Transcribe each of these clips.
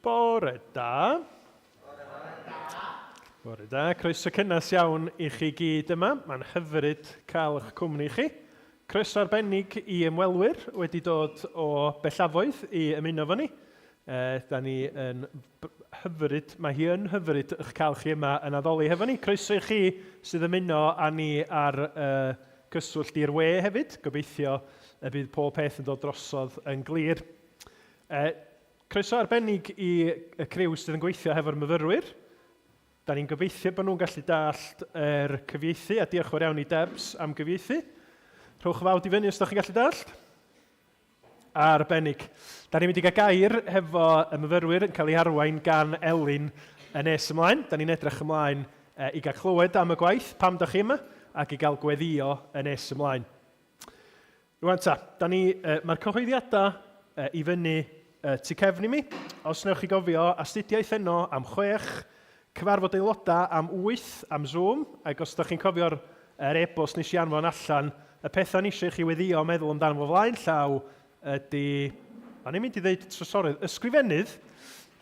Bore da. Bore da. Croeso cynnes iawn i chi gyd yma. Mae'n hyfryd cael eich cwmni chi. Croeso arbennig i ymwelwyr wedi dod o bellafoedd i ymuno fo ni. E, da ni yn hyfryd, mae hi yn hyfryd eich cael chi yma yn addoli hefo ni. Croeso i chi sydd ymuno â ni ar uh, cyswllt i'r we hefyd. Gobeithio y bydd pob peth yn dod drosodd yn glir. E, Croeso arbennig i y criw sydd yn gweithio hefo'r myfyrwyr. Da ni'n gobeithio bod nhw'n gallu dallt yr cyfieithu, a diolch fawr iawn i Debs am gyfieithu. Rhowch fawd i fyny os da chi'n gallu dallt. Arbennig. Da ni'n mynd i gael gair hefo y myfyrwyr yn cael ei arwain gan Elin yn nes ymlaen. Da ni'n edrych ymlaen i gael clywed am y gwaith, pam da chi yma, ac i gael gweddio yn nes ymlaen. Rwan ta, da ni, uh, mae'r cyhoeddiadau uh, i fyny uh, tu cefn i mi. Os newch chi gofio, astudiaeth heno am chwech, cyfarfod aelodau am wyth am Zoom, ac os da chi'n cofio'r er e-bost nes i anfon allan, y pethau ni eisiau chi weddio meddwl amdano fo flaen llaw ydy, o'n i'n mynd i ddeud trysorydd, ysgrifennydd,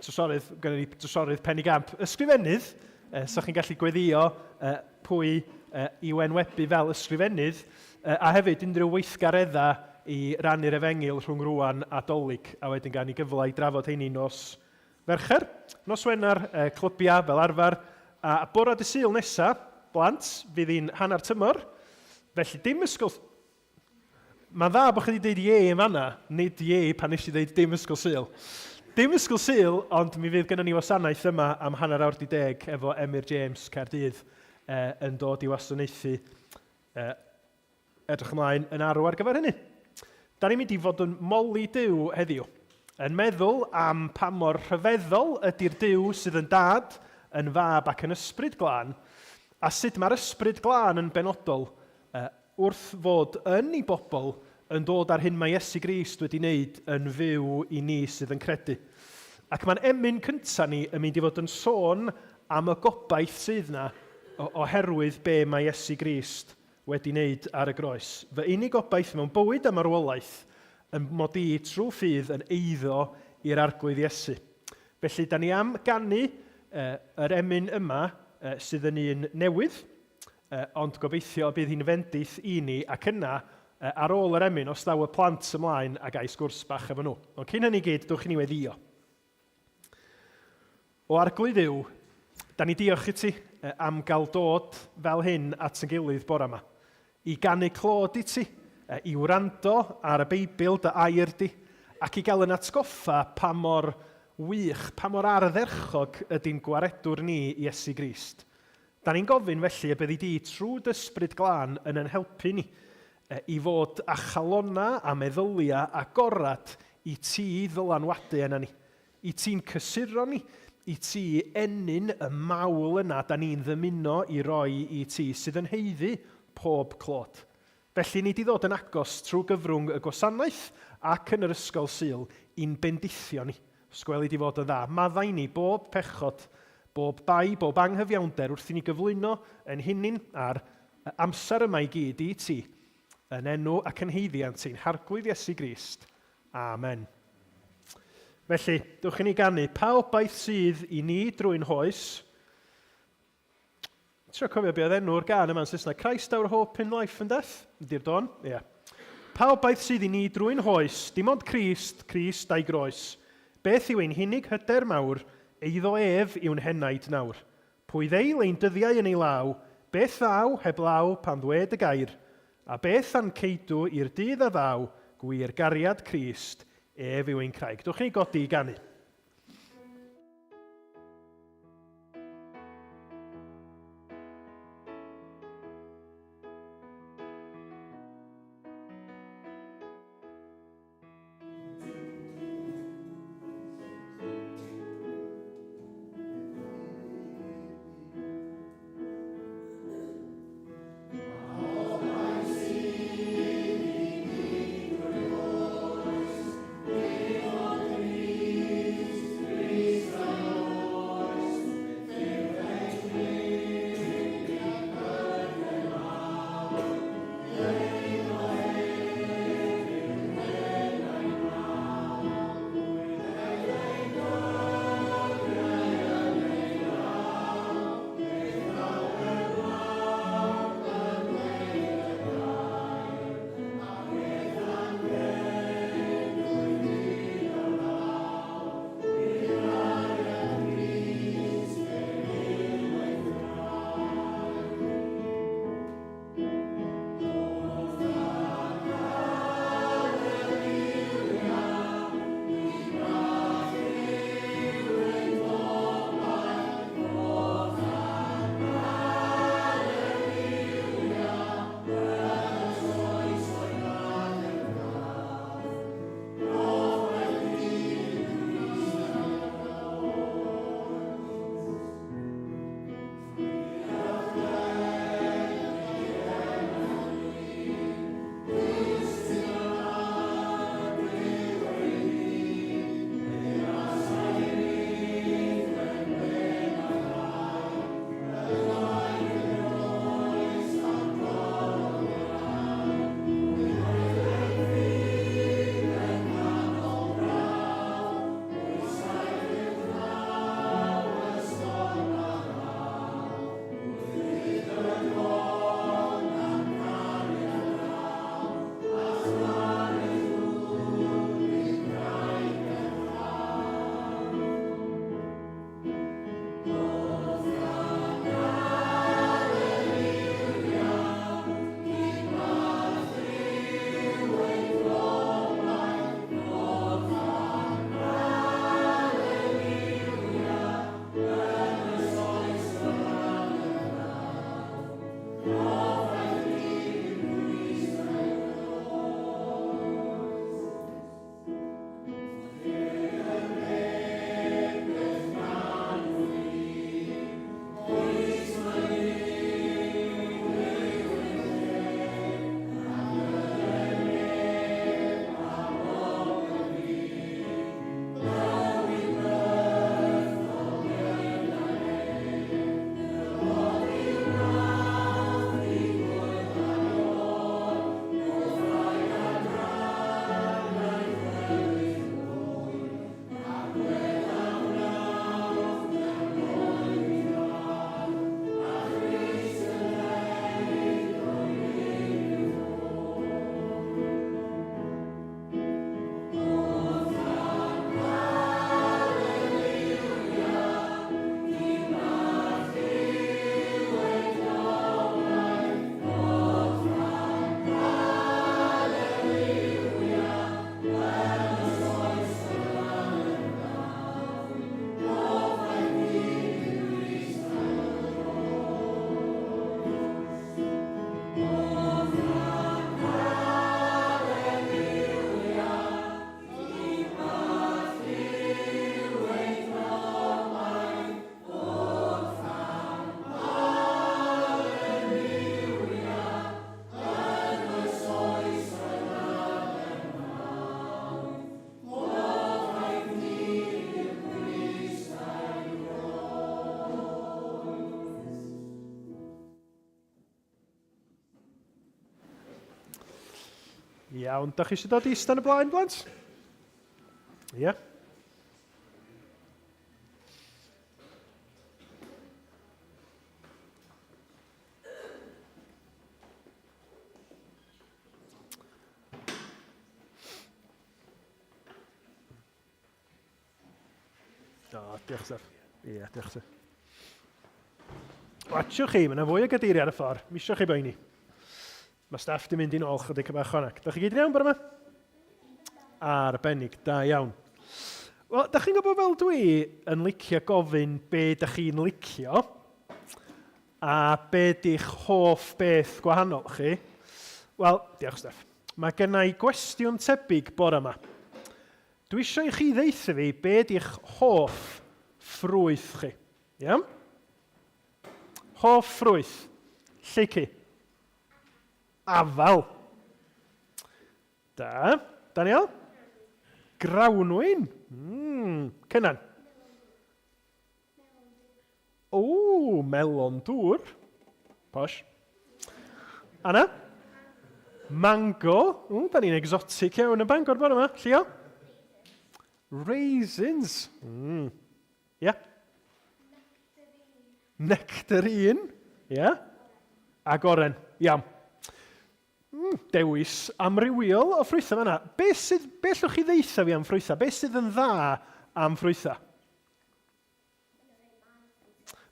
trysorydd, gyda ni trysorydd penigamp, ysgrifennydd, e, so chi'n gallu gweddio e, pwy e, i'w enwebu fel ysgrifennydd, e, a hefyd unrhyw weithgareddau i rannu'r efengyl rhwng rwan a Dolig, a wedyn gan i gyfle i drafod heini nos Fercher, nos Wener, e, clybiau fel arfer, a bore dy Sul nesa, blant, fydd hi'n hanner tymor, felly dim ysgol Mae'n dda bod chi wedi dweud ie yn fanna, nid ie pan nes i ddeud dim ysgol Sul. Dim ysgol Sul, ond mi fydd gennym ni wasanaeth yma am hanner awr di deg efo Emyr James Caerdydd eh, yn dod i wasanaethu eh, edrych ymlaen yn arw ar gyfer hynny. Da ni'n mynd i fod yn moli Duw heddiw, yn meddwl am pa mor rhyfeddol ydy'r Duw sydd yn dad, yn fab ac yn ysbryd glân, a sut mae'r ysbryd glân yn benodol wrth fod yn i bobl yn dod â'r hyn mae Iesu Grist wedi wneud yn fyw i ni sydd yn credu. Ac mae'n emyn cyntaf ni yn mynd i fod yn sôn am y gobaith sydd 'na oherwydd be mae Iesu Grist wedi wneud ar y groes. Fy unig obaith mewn bywyd a marwolaeth yn mod i trwy ffydd yn eiddo i'r Arglwydd Iesu. Felly, da ni am ganu yr emyn yma sydd yn un newydd, Ond gobeithio y bydd hi'n fendith i ni, ac yna, ar ôl yr emyn, os ddaw y plant ymlaen a ga i sgwrs bach efo nhw. Ond cyn hynny gyd, dwch i ni weddïo. O Arglwydd Dduw, da ni diolch i ti am gael dod fel hyn at yn gilydd bore yma, i ganu clod i ti, i wrando ar y Beibl, dy air di, ac i gael yn atgoffa pa mor wych, pa mor ardderchog ydy'n gwaredwr ni, Iesu Grist. Da ni'n gofyn felly y byddi di trwy d'Ysbryd Glân yn ein helpu ni i fod â chalonnau a meddyliau agored i ti ddylanwadu arna ni, i ti'n cysuro ni, i ti ennyn y mawl yna da ni'n ddymuno i roi i ti sydd yn haeddu pob clod. Felly ni di ddod yn agos trwy gyfrwng y gwasanaeth ac yn yr ysgol Sul i'n bendithio ni. Os gweli di fod yn dda, maddau ni bob pechod, bob bai, bob anghyfiawnder wrth i ni gyflwyno ein hunin a'r amser yma i gyd i ti, yn enw ac yn haeddiant ein Harglwydd Iesu Grist. Amen. Felly, dewch i ni ganu, Pa obaith sydd i ni drwy'n hoes? Trio cofio be oedd enw'r gân yma'n Saesneg. Christ our hope in life and death? Ydy'r dôn? Ie. Yeah. Pa obaith sydd i ni drwy'n hoes, dim ond Crist, Crist a'i groes. Beth yw ein hunig hyder mawr, eiddo ef yw'n henaid nawr. Pwy ddeil ein dyddiau yn ei law, beth ddaw heb law pan ddwed y gair, a beth a'n ceidw i'r dydd a ddaw, gwir gariad Crist, ef yw ein craig. Dwch i ni godi i ganu. Iawn, da chi eisiau dod i eistedd yn y blaen, blant? Ie. Yeah. O, diolch, Steph. Ie, yeah, diolch, Steph. Watsiwch chi, mae yna fwy o gadeiriau ar y ffordd. Mi eisiau chi boeni. Mae staff di mynd i'n ôl chydig bach chwaneg. Da chi gyd yn iawn bore yma? Arbennig, da iawn. Wel, da chi'n gwybod fel dwi yn licio gofyn be da chi'n licio a be di'ch hoff beth gwahanol chi? Wel, diolch Steph. Mae gen i gwestiwn tebyg bore yma. Dwi eisiau i chi ddeutha fi be di'ch hoff ffrwyth chi. Iawn? Hoff ffrwyth. Lleucu. Afal. Da. Daniel? Grawnwin. Mm. Cynan? O, melon dŵr. Posh. Anna? Mango. O, da ni'n exotic iawn yn Bangor bore yma. Llio? Raisins. Mm. Ia? Yeah. Nectarine. Ia? Yeah. Ag oren. Iawn. Mm, dewis amrywiol o ffrwythau fanna. Be sydd, be allwch chi ddeutha fi am ffrwythau? Be sydd yn dda am ffrwythau?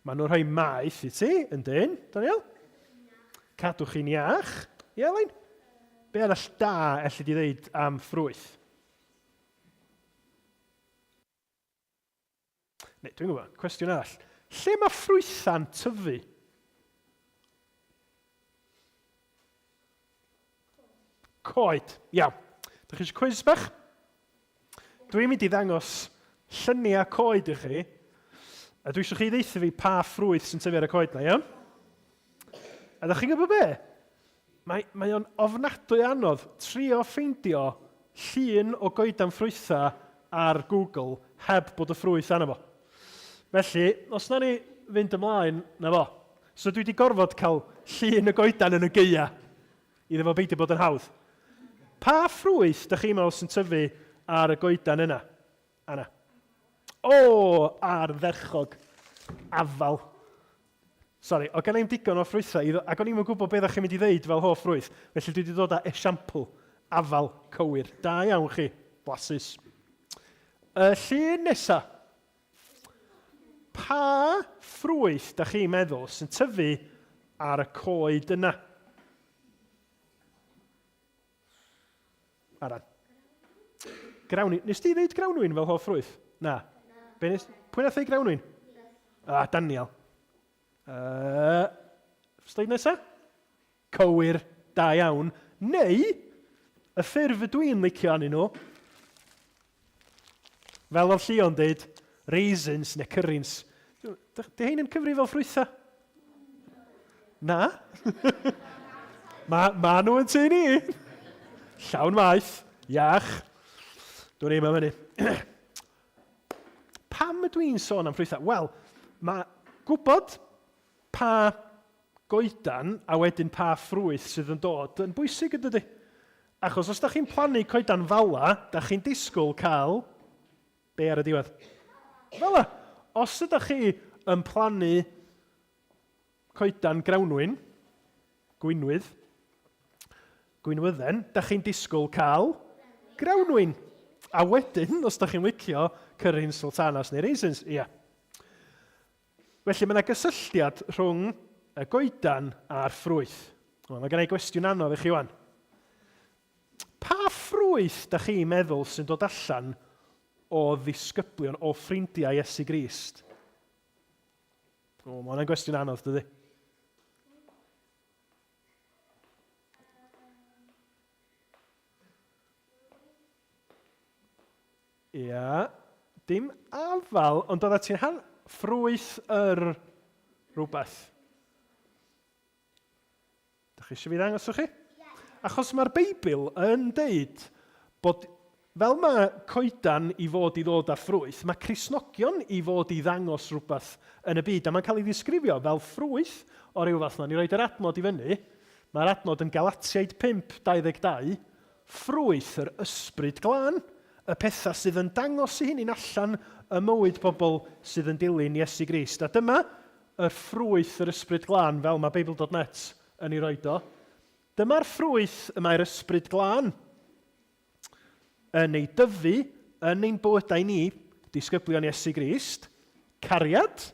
Maen nhw'n rhoi maeth i ti, yn dyn, Daniel? Cadw chi'n iach. Ie, Elain? Be arall da elli di ddeud am ffrwyth? Neu, dwi'n gwybod, cwestiwn arall. Lle mae ffrwythau'n tyfu? Coed. Iawn. Dych chi eisiau cwis bach? Dwi'n mynd i ddangos lluniau coed i chi. A dwi eisiau chi ddeutha fi pa ffrwyth sy'n tyfu ar y coed na, iawn? A ydych chi'n gwybod be? Mae, mae o'n ofnadwy anodd trio ffeindio llun o goedan ffrwythau ar Google heb bod y ffrwyth arno fo. Felly, os na ni fynd ymlaen, na fo. So dwi wedi gorfod cael llun y goedan yn y gaea iddo fo beidio bod yn hawdd. Pa ffrwyth da chi'n meddwl sy'n tyfu ar y goedan yna? Anna. O, ardderchog. Afal. Sori, o gen i'm digon o ffrwythau, i, ac o'n i'm yn gwybod beth ydych chi'n mynd i ddeud fel hoff ffrwyth, felly dwi wedi dod â esiampl afal cywir. Da iawn chi, blasus. Y llun nesa. Pa ffrwyth da chi'n meddwl sy'n tyfu ar y coed yna? Aran. Grawnwin. Nes ti ddeud grawnwin fel hoff ffrwyth? Na. Be nes... Pwy nath ddeud grawnwin? Ah, Daniel. Uh, sleid nesa? Cywir, da iawn. Neu, y ffurf ydw i'n licio arnyn nhw, fel oedd Llio'n dweud, raisins neu cyrrins. Di hein yn cyfri fel ffrwythau? Na? Mae ma nhw yn tŷ ni. Llawn maeth, iach. Dwi'n ei am hynny. Pam ydw i'n sôn am ffrwythau? Wel, mae gwybod pa goedan a wedyn pa ffrwyth sydd yn dod yn bwysig yn dydy? Achos os da chi'n plannu coedan fala, da chi'n disgwyl cael be ar y diwedd? Fala. Os ydych chi yn plannu coedan grawnwin, gwinwydd, gwinwydden, da chi'n disgwyl cael grawnwin. A wedyn, os da chi'n licio, cyrrin sultanas neu raisins, ia. Felly mae yna gysylltiad rhwng y goedan a'r ffrwyth. Wel, mae gen i gwestiwn anodd i chi wan. Pa ffrwyth da chi'n meddwl sy'n dod allan o ddisgyblion, o ffrindiau Iesu Grist? O, mae hwnna'n gwestiwn anodd, dydy? Ia, dim afal, ond oeddet ti'n han... ffrwyth yr rhywbeth. Dych chi eisiau fi ddangos i chi? Achos mae'r Beibl yn deud bod fel mae coedan i fod i ddod â ffrwyth, mae Cristnogion i fod i ddangos rhywbeth yn y byd, a mae'n cael ei ddisgrifio fel ffrwyth o ryw fath. Nawn ni roed yr adnod i fyny. Mae'r adnod yn Galatiaid 5, 22. Ffrwyth yr Ysbryd Glân, y pethau sydd yn dangos eu hunain allan ym mywyd pobl sydd yn dilyn Iesu Grist. A dyma y ffrwyth yr Ysbryd Glân, fel mae Beibl.net yn ei roed o. Dyma'r ffrwyth y mae'r Ysbryd Glân yn ei dyfu yn ein bywydau ni, disgyblion Iesu Grist, cariad,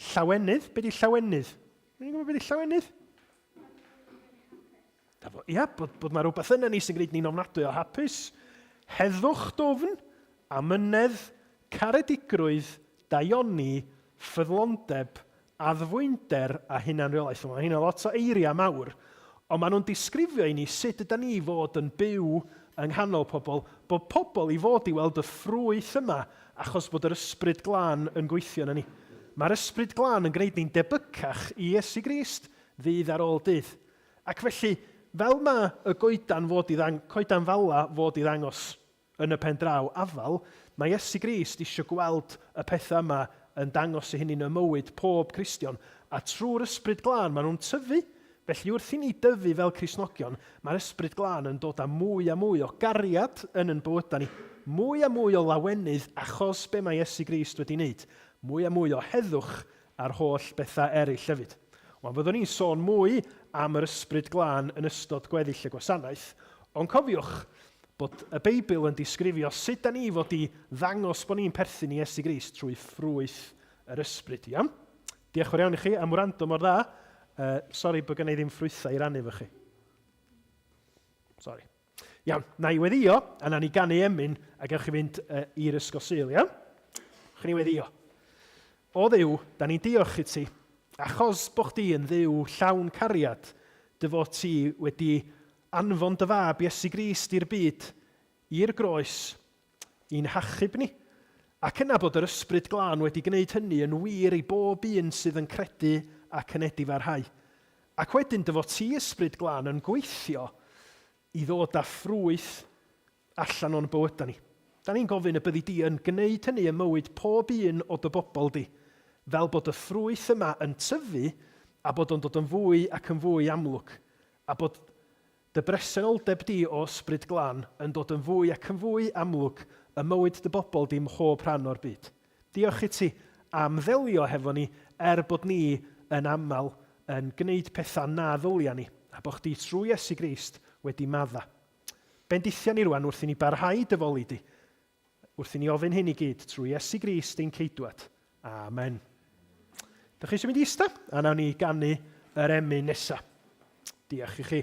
Llawenydd? Be di llawenydd? Ni'n gwybod be di llawenydd? Ia, bod, bod mae rhywbeth yna ni sy'n gwneud ni'n ofnadwy o hapus. Heddwch dwfn, amynedd, caredigrwydd, daioni, ffyddlondeb, addfwynder a hunanreolaeth. Mae hynna lot o eiriau mawr, ond maen nhw'n disgrifio i ni sut ydy ni fod yn byw yng nghanol pobl, bod pobl i fod i weld y ffrwyth yma Achos bod yr Ysbryd Glân yn gweithio yna ni. Mae'r Ysbryd Glân yn gwneud ni'n debycach i Iesu Grist ddydd ar ôl dydd. Ac felly, fel mae y goedan fod i ddang- coedan fala fod i ddangos yn y pen draw afal, mae Iesu Grist isio gweld y pethau yma yn dangos ei hunain ym mywyd pob Cristion, a trwy'r Ysbryd Glân maen nhw'n tyfu. Felly wrth i ni dyfu fel Cristnogion, mae'r Ysbryd Glân yn dod â mwy a mwy o gariad yn yn bywydau ni, mwy a mwy o lawenydd achos be mae Iesu Grist wedi wneud, mwy a mwy o heddwch a'r holl bethau eraill hefyd. Wel, fyddwn ni'n sôn mwy am yr Ysbryd Glân yn ystod gweddill y gwasanaeth, ond cofiwch bod y Beibl yn disgrifio sut da ni fod i ddangos bod ni'n perthyn i Iesu Grist trwy ffrwyth yr Ysbryd, iawn? Diolch fawr iawn i chi am wrando mor dda. Uh, sori bod gen i ddim ffrwythau i rannu efo chi. Sori. Iawn, na i weddio, a na ni ganu emyn, a gewch chi fynd uh, i'r ysgol Sul, iawn? Chwn ni weddio. O Dduw, da ni'n diolch i ti, achos bod chdi yn Dduw llawn cariad, dy fod ti wedi anfon dy fab Iesu Grist i'r byd, i'r groes, i'n hachub ni, ac yna bod yr Ysbryd Glân wedi gwneud hynny yn wir i bob un sydd yn credu ac yn edifarhau. Ac wedyn dy fod ti, Ysbryd Glân, yn gweithio i ddod â ffrwyth allan o'n bywydau ni. Da ni'n gofyn y byddi di yn gwneud hynny ym mywyd pob un o dy bobl di, fel bod y ffrwyth yma yn tyfu a bod o'n dod yn fwy ac yn fwy amlwg, a bod Dy bresenoldeb di, O Ysbryd Glân, yn dod yn fwy ac yn fwy amlwg ym mywyd dy bobl di mhob rhan o'r byd. Diolch i ti am ddelio hefo ni er bod ni yn aml yn gneud pethau na ddylia ni, a bo chdi trwy Iesu Grist wedi madda. Bendithia ni rwan wrth i ni barhau dy foli di, Wrth i ni ofyn hyn i gyd trwy Iesu Grist ein Ceidwad. Amen. Dych chi eisiau mynd i ista? A nawn ni ganu yr emyn nesa. Diolch i chi.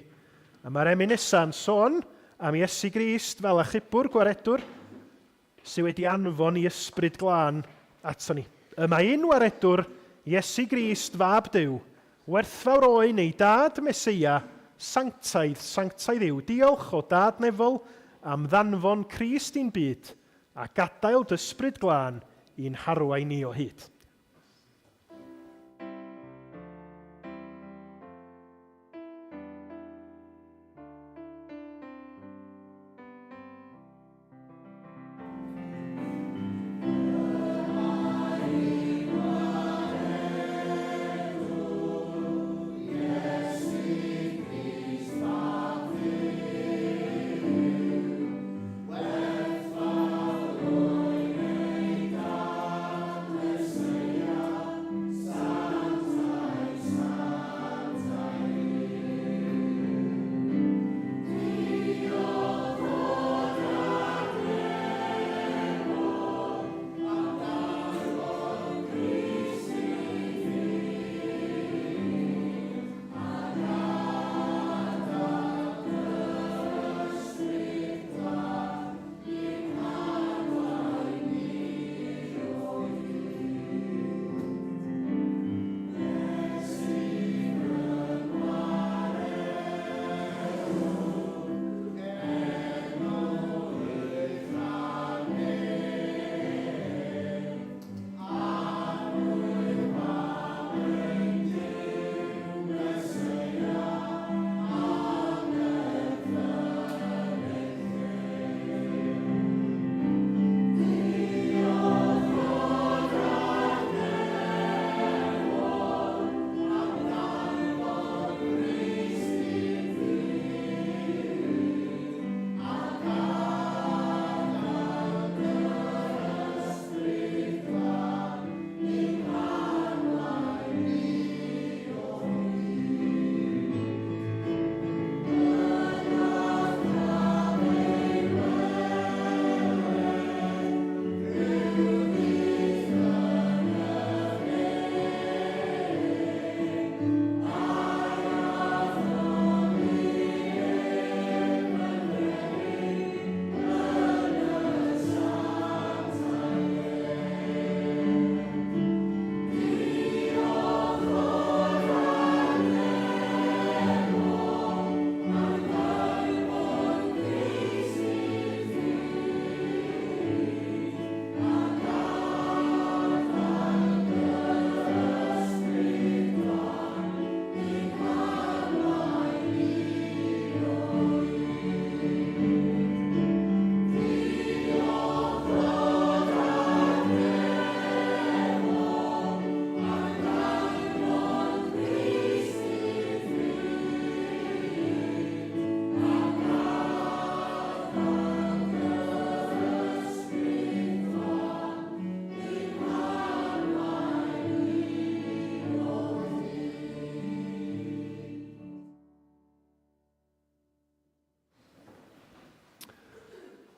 A mae'r emyn nesa'n sôn am Iesu Grist fel achubwr gwaredwr sydd wedi anfon i ysbryd glân ato ni. Y mae un waredwr, Iesu Grist, fab Duw, Werthfawr oen ei dad Meseia, sanctaidd, sanctaidd yw. Diolch, o Dad nefol, am ddanfon Crist i'n byd, a gadael d'Ysbryd Glân i'n harwain ni o hyd.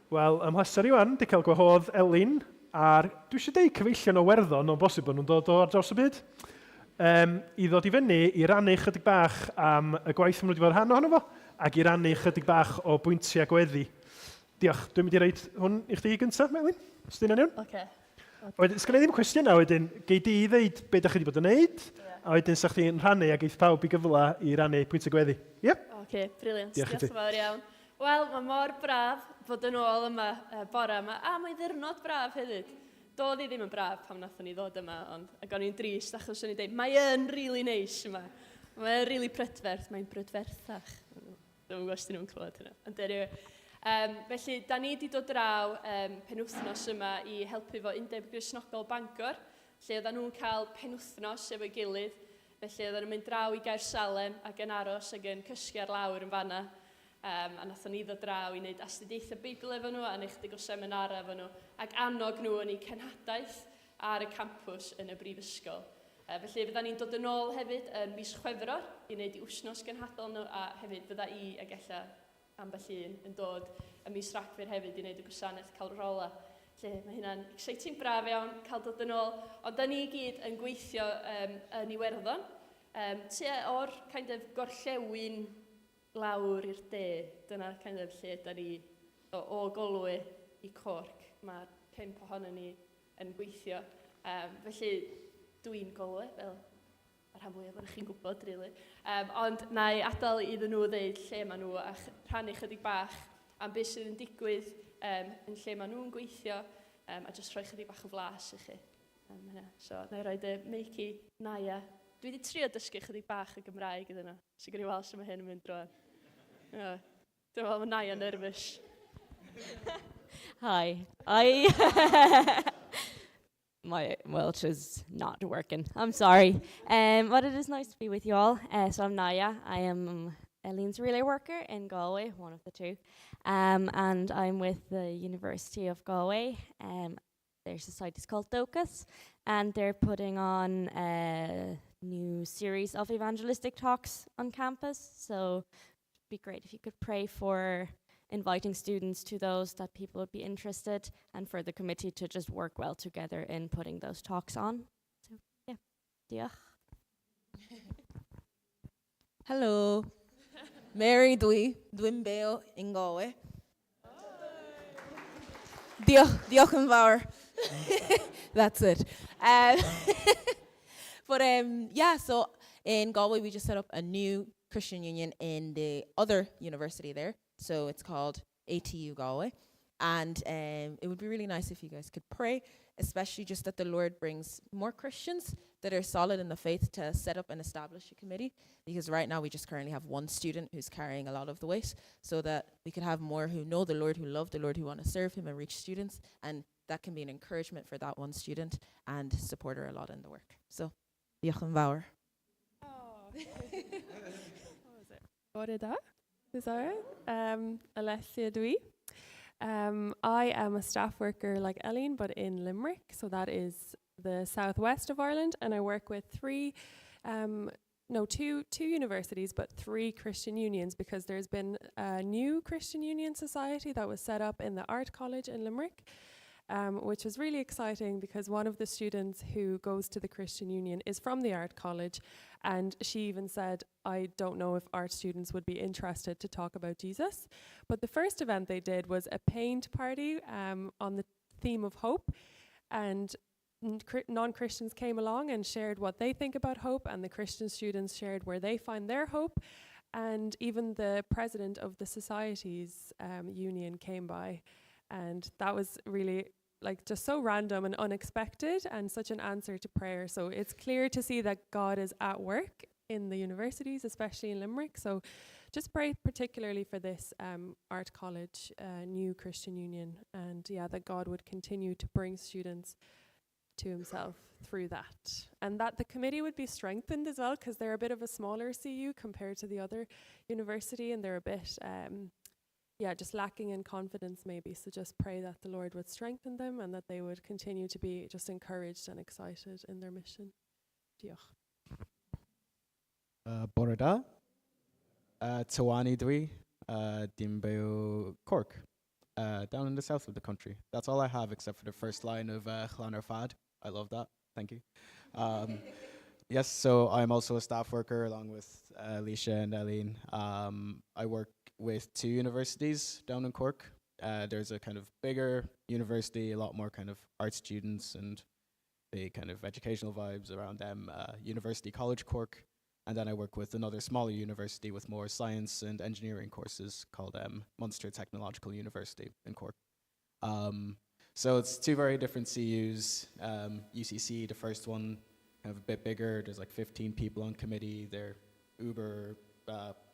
Wel, ym mhleser i wan, di cael gwahodd Elin a'r, dwi eisiau deud cyfeillion o Werddon, ond bosib bod nhw'n dod o ar draws y byd, um, i ddod i fyny i rannu chydig bach am y gwaith maen nhw wedi bod yn rhan ohono fo, ac i rannu chydig bach o bwyntiau gweddi. Diolch. Dwi'n mynd i roid hwn i chdi gyntaf, Melin, os 'di hynna'n iawn? Ocê. Wedyn, sgynna i ddim cwestiynau wedyn, gei di ddeud be da chi wedi bod yn neud, yeah. a wedyn sa chdi'n rhannu a geith pawb i gyfle i rannu pwynt y gweddi. Ie? Yeah? Oce, okay, brilliant. Diolch i ti. Diolch yn fawr iawn. Wel, mae mor braf fod yn ôl yma bore yma, a mae'n ddiwrnod braf hefyd. Doedd hi ddim yn braf pam nathon ni ddod yma, ond ac o'n i'n drist achos o'n i'n deud, mae yn really neis yma. Mae'n really prydferth, mae'n brydferthach. Dwi'm yn gwybod os 'dyn nhw'n clywed hynna. Ond anyway, felly, da ni wedi dod draw penwythnos yma i helpu fo Undeb Gristnogol Bangor, lle oedden nhw'n cael penwythnos efo'i gilydd. Felly, oedden nhw'n mynd draw i Gaersalem ac yn aros ac yn cysgu ar lawr yn fanna. A nathon ni ddod draw i wneud astudiaethau Beibl efo nhw a wneud chydig o seminarau efo nhw ac annog nhw yn eu cenhadaeth ar y campws yn y brifysgol. Felly fydda ni'n dod yn ôl hefyd yn mis Chwefror i wneud i wsnos genhadol nhw a hefyd fydda i ac ella ambell un yn dod ym mis Rhagfyr hefyd i wneud y gwasanaeth cael rola. Felly mae hynna'n exciting, braf iawn cael dod yn ôl. Ond da ni i gyd yn gweithio um, yn Iwerddon, um, tua o'r kind of gorllewin lawr i'r de, dyna kind of lle da ni, o, o Galway i Cork, mae'r pump ohonon ni yn gweithio. Um, felly, dwi'n Galway, fel Mae rhan fwyaf ohonoch chi'n gwybod, really. Ond na i adael iddyn nhw ddeud lle maen nhw a rhannu chydig bach am beth sydd yn digwydd yn lle maen nhw'n gweithio a jyst rhoi chydig bach o flas i chi. Hynna. So, na i roi y meic i Naya. Dwi wedi trio dysgu chydig bach o Gymraeg iddyn nhw. So, gwni weld sut mae hyn yn mynd rwan. Yeah. Dwi'n meddwl mae Naya nervous. Hi. My Welsh is not working. I'm sorry. But it is nice to be with you all. So I'm Naya. I am Eleen's relay worker in Galway, one of the two. And I'm with the University of Galway. Their society is called Dóchas, and they're putting on a new series of evangelistic talks on campus. So it'd be great if you could pray for inviting students to those, that people would be interested, and for the committee to just work well together in putting those talks on. So, yeah, diolch. Hello. Mary dwi, dwi'n byw in Galway. Diolch, diolch yn fawr. That's it. But yeah, so in Galway we just set up a new Christian union in the other university there. So it's called ATU Galway. And it would be really nice if you guys could pray, especially just that the Lord brings more Christians that are solid in the faith to set up and establish a committee. Because right now we just currently have one student who's carrying a lot of the weight, so that we could have more who know the Lord, who love the Lord, who want to serve him and reach students. And that can be an encouragement for that one student and support her a lot in the work. So, diolch yn fawr. Oh. What was it? Bore da? Is that right? Alessia dwi. I am a staff worker like Elene, but in Limerick. So that is the southwest of Ireland. And I work with three, no, two universities, but three Christian unions, because there's been a new Christian Union Society that was set up in the Art College in Limerick, which was really exciting because one of the students who goes to the Christian Union is from the Art College, and she even said, I don't know if art students would be interested to talk about Jesus. But the first event they did was a paint party on the theme of hope, and non-Christians came along and shared what they think about hope, and the Christian students shared where they find their hope, and even the president of the society's union came by, and that was really just so random and unexpected, and such an answer to prayer. So it's clear to see that God is at work in the universities, especially in Limerick. So just pray particularly for this Art College, new Christian Union, and that God would continue to bring students to himself through that, and that the committee would be strengthened as well, because they're a bit of a smaller CU compared to the other university, and they're a bit just lacking in confidence maybe. So just pray that the Lord would strengthen them and that they would continue to be just encouraged and excited in their mission. Diolch. Bore da. Tawani dwi, dwi'n byw Cork, down in the south of the country. That's all I have except for the first line of Chlann Ar Fad. I love that. Thank you. Yes, so I'm also a staff worker along with Alicia and Eileen. I work with two universities down in Cork. There's a kind of bigger university, a lot more kind of art students and the kind of educational vibes around them, University College Cork. And then I work with another smaller university with more science and engineering courses called Munster Technological University in Cork. So it's two very different CUs. UCC, the first one, kind of a bit bigger. There's like 15 people on committee. They're uber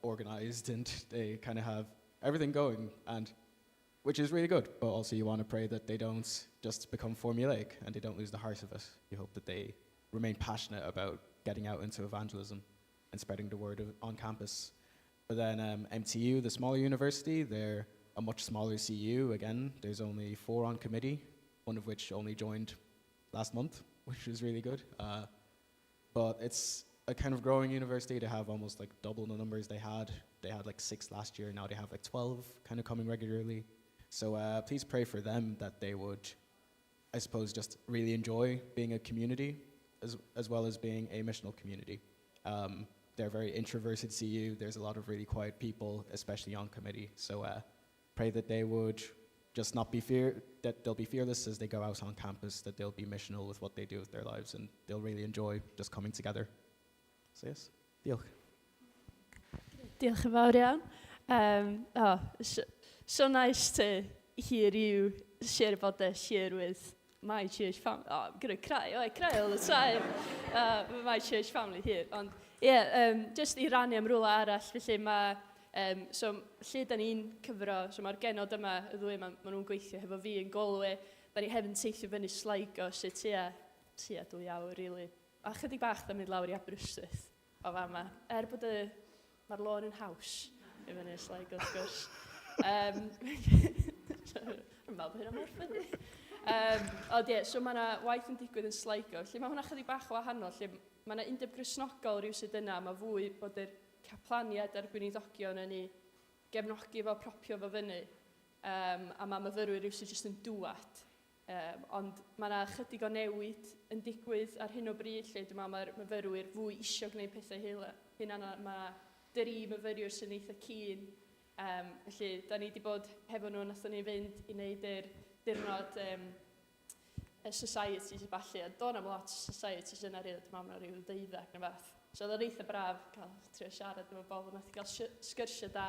organized and they kind of have everything going, and which is really good. But also you want to pray that they don't just become formulaic and they don't lose the heart of it. You hope that they remain passionate about getting out into evangelism and spreading the word on campus. But then MTU, the smaller university, they're a much smaller CU. Again, there's only 4 on committee, one of which only joined last month, which is really good. But it's a kind of growing university. They have almost double the numbers they had. They had like 6 last year, now they have like 12 kind of coming regularly. So please pray for them that they would, I suppose, just really enjoy being a community as well as being a missional community. They're very introverted CU. There's a lot of really quiet people, especially on committee. So pray that they would just not be fear, that they'll be fearless as they go out on campus, that they'll be missional with what they do with their lives, and they'll really enjoy just coming together. So yes, diolch. Diolch yn fawr iawn. Um, oh, so, so nice to hear you share about this here with my church family. Oh, I'm going to cry. Oh, I cry all the time. My church family here. Ond, yeah, um, just i rannu am rhywle arall, felly mae... Um, so, lle da ni'n cyfro, so mae'r genod yma, y ddwy yma, maen nhw'n gweithio hefo fi yn Galway. Da ni hefyd yn teithio fyny Sligo, sydd tua, tua dwy awr, really. A chydig bach da mynd lawr i Aberystwyth o fama. Er bod y, mae'r lôn yn haws i fyny Sligo, wrth gwrs. Um, Rwy'n meddwl bod hynna mor ffynnu. Um, ond ie, yeah, so mae yna waith yn digwydd yn Sligo. Felly mae hwnna chydig bach o wahanol, lle mae yna undeb Gristnogol rhywsut yna, mae fwy bod yr caplaniad a'r gweinidogion yn ei gefnogi fo, propio fo fyny. Um, a mae myfyrwyr rhywsut jyst yn dŵad. Um, ond mae yna chydig o newid yn digwydd ar hyn o bryd, lle dwi'n meddwl mae'r myfyrwyr fwy isio gwneud pethau hynna. Mae yna dri myfyriwr sy'n eitha keen. Um, felly, da ni wedi bod hefo nhw, nathon ni fynd i wneud yr diwrnod um, y societies a ballu, a do'n am lot o societies yna rili, dwi'n meddwl rhyw ddeuddag neu fath. So oedd o'n eitha braf cael trio siarad efo bobl, nath i gael sgyrsiau da.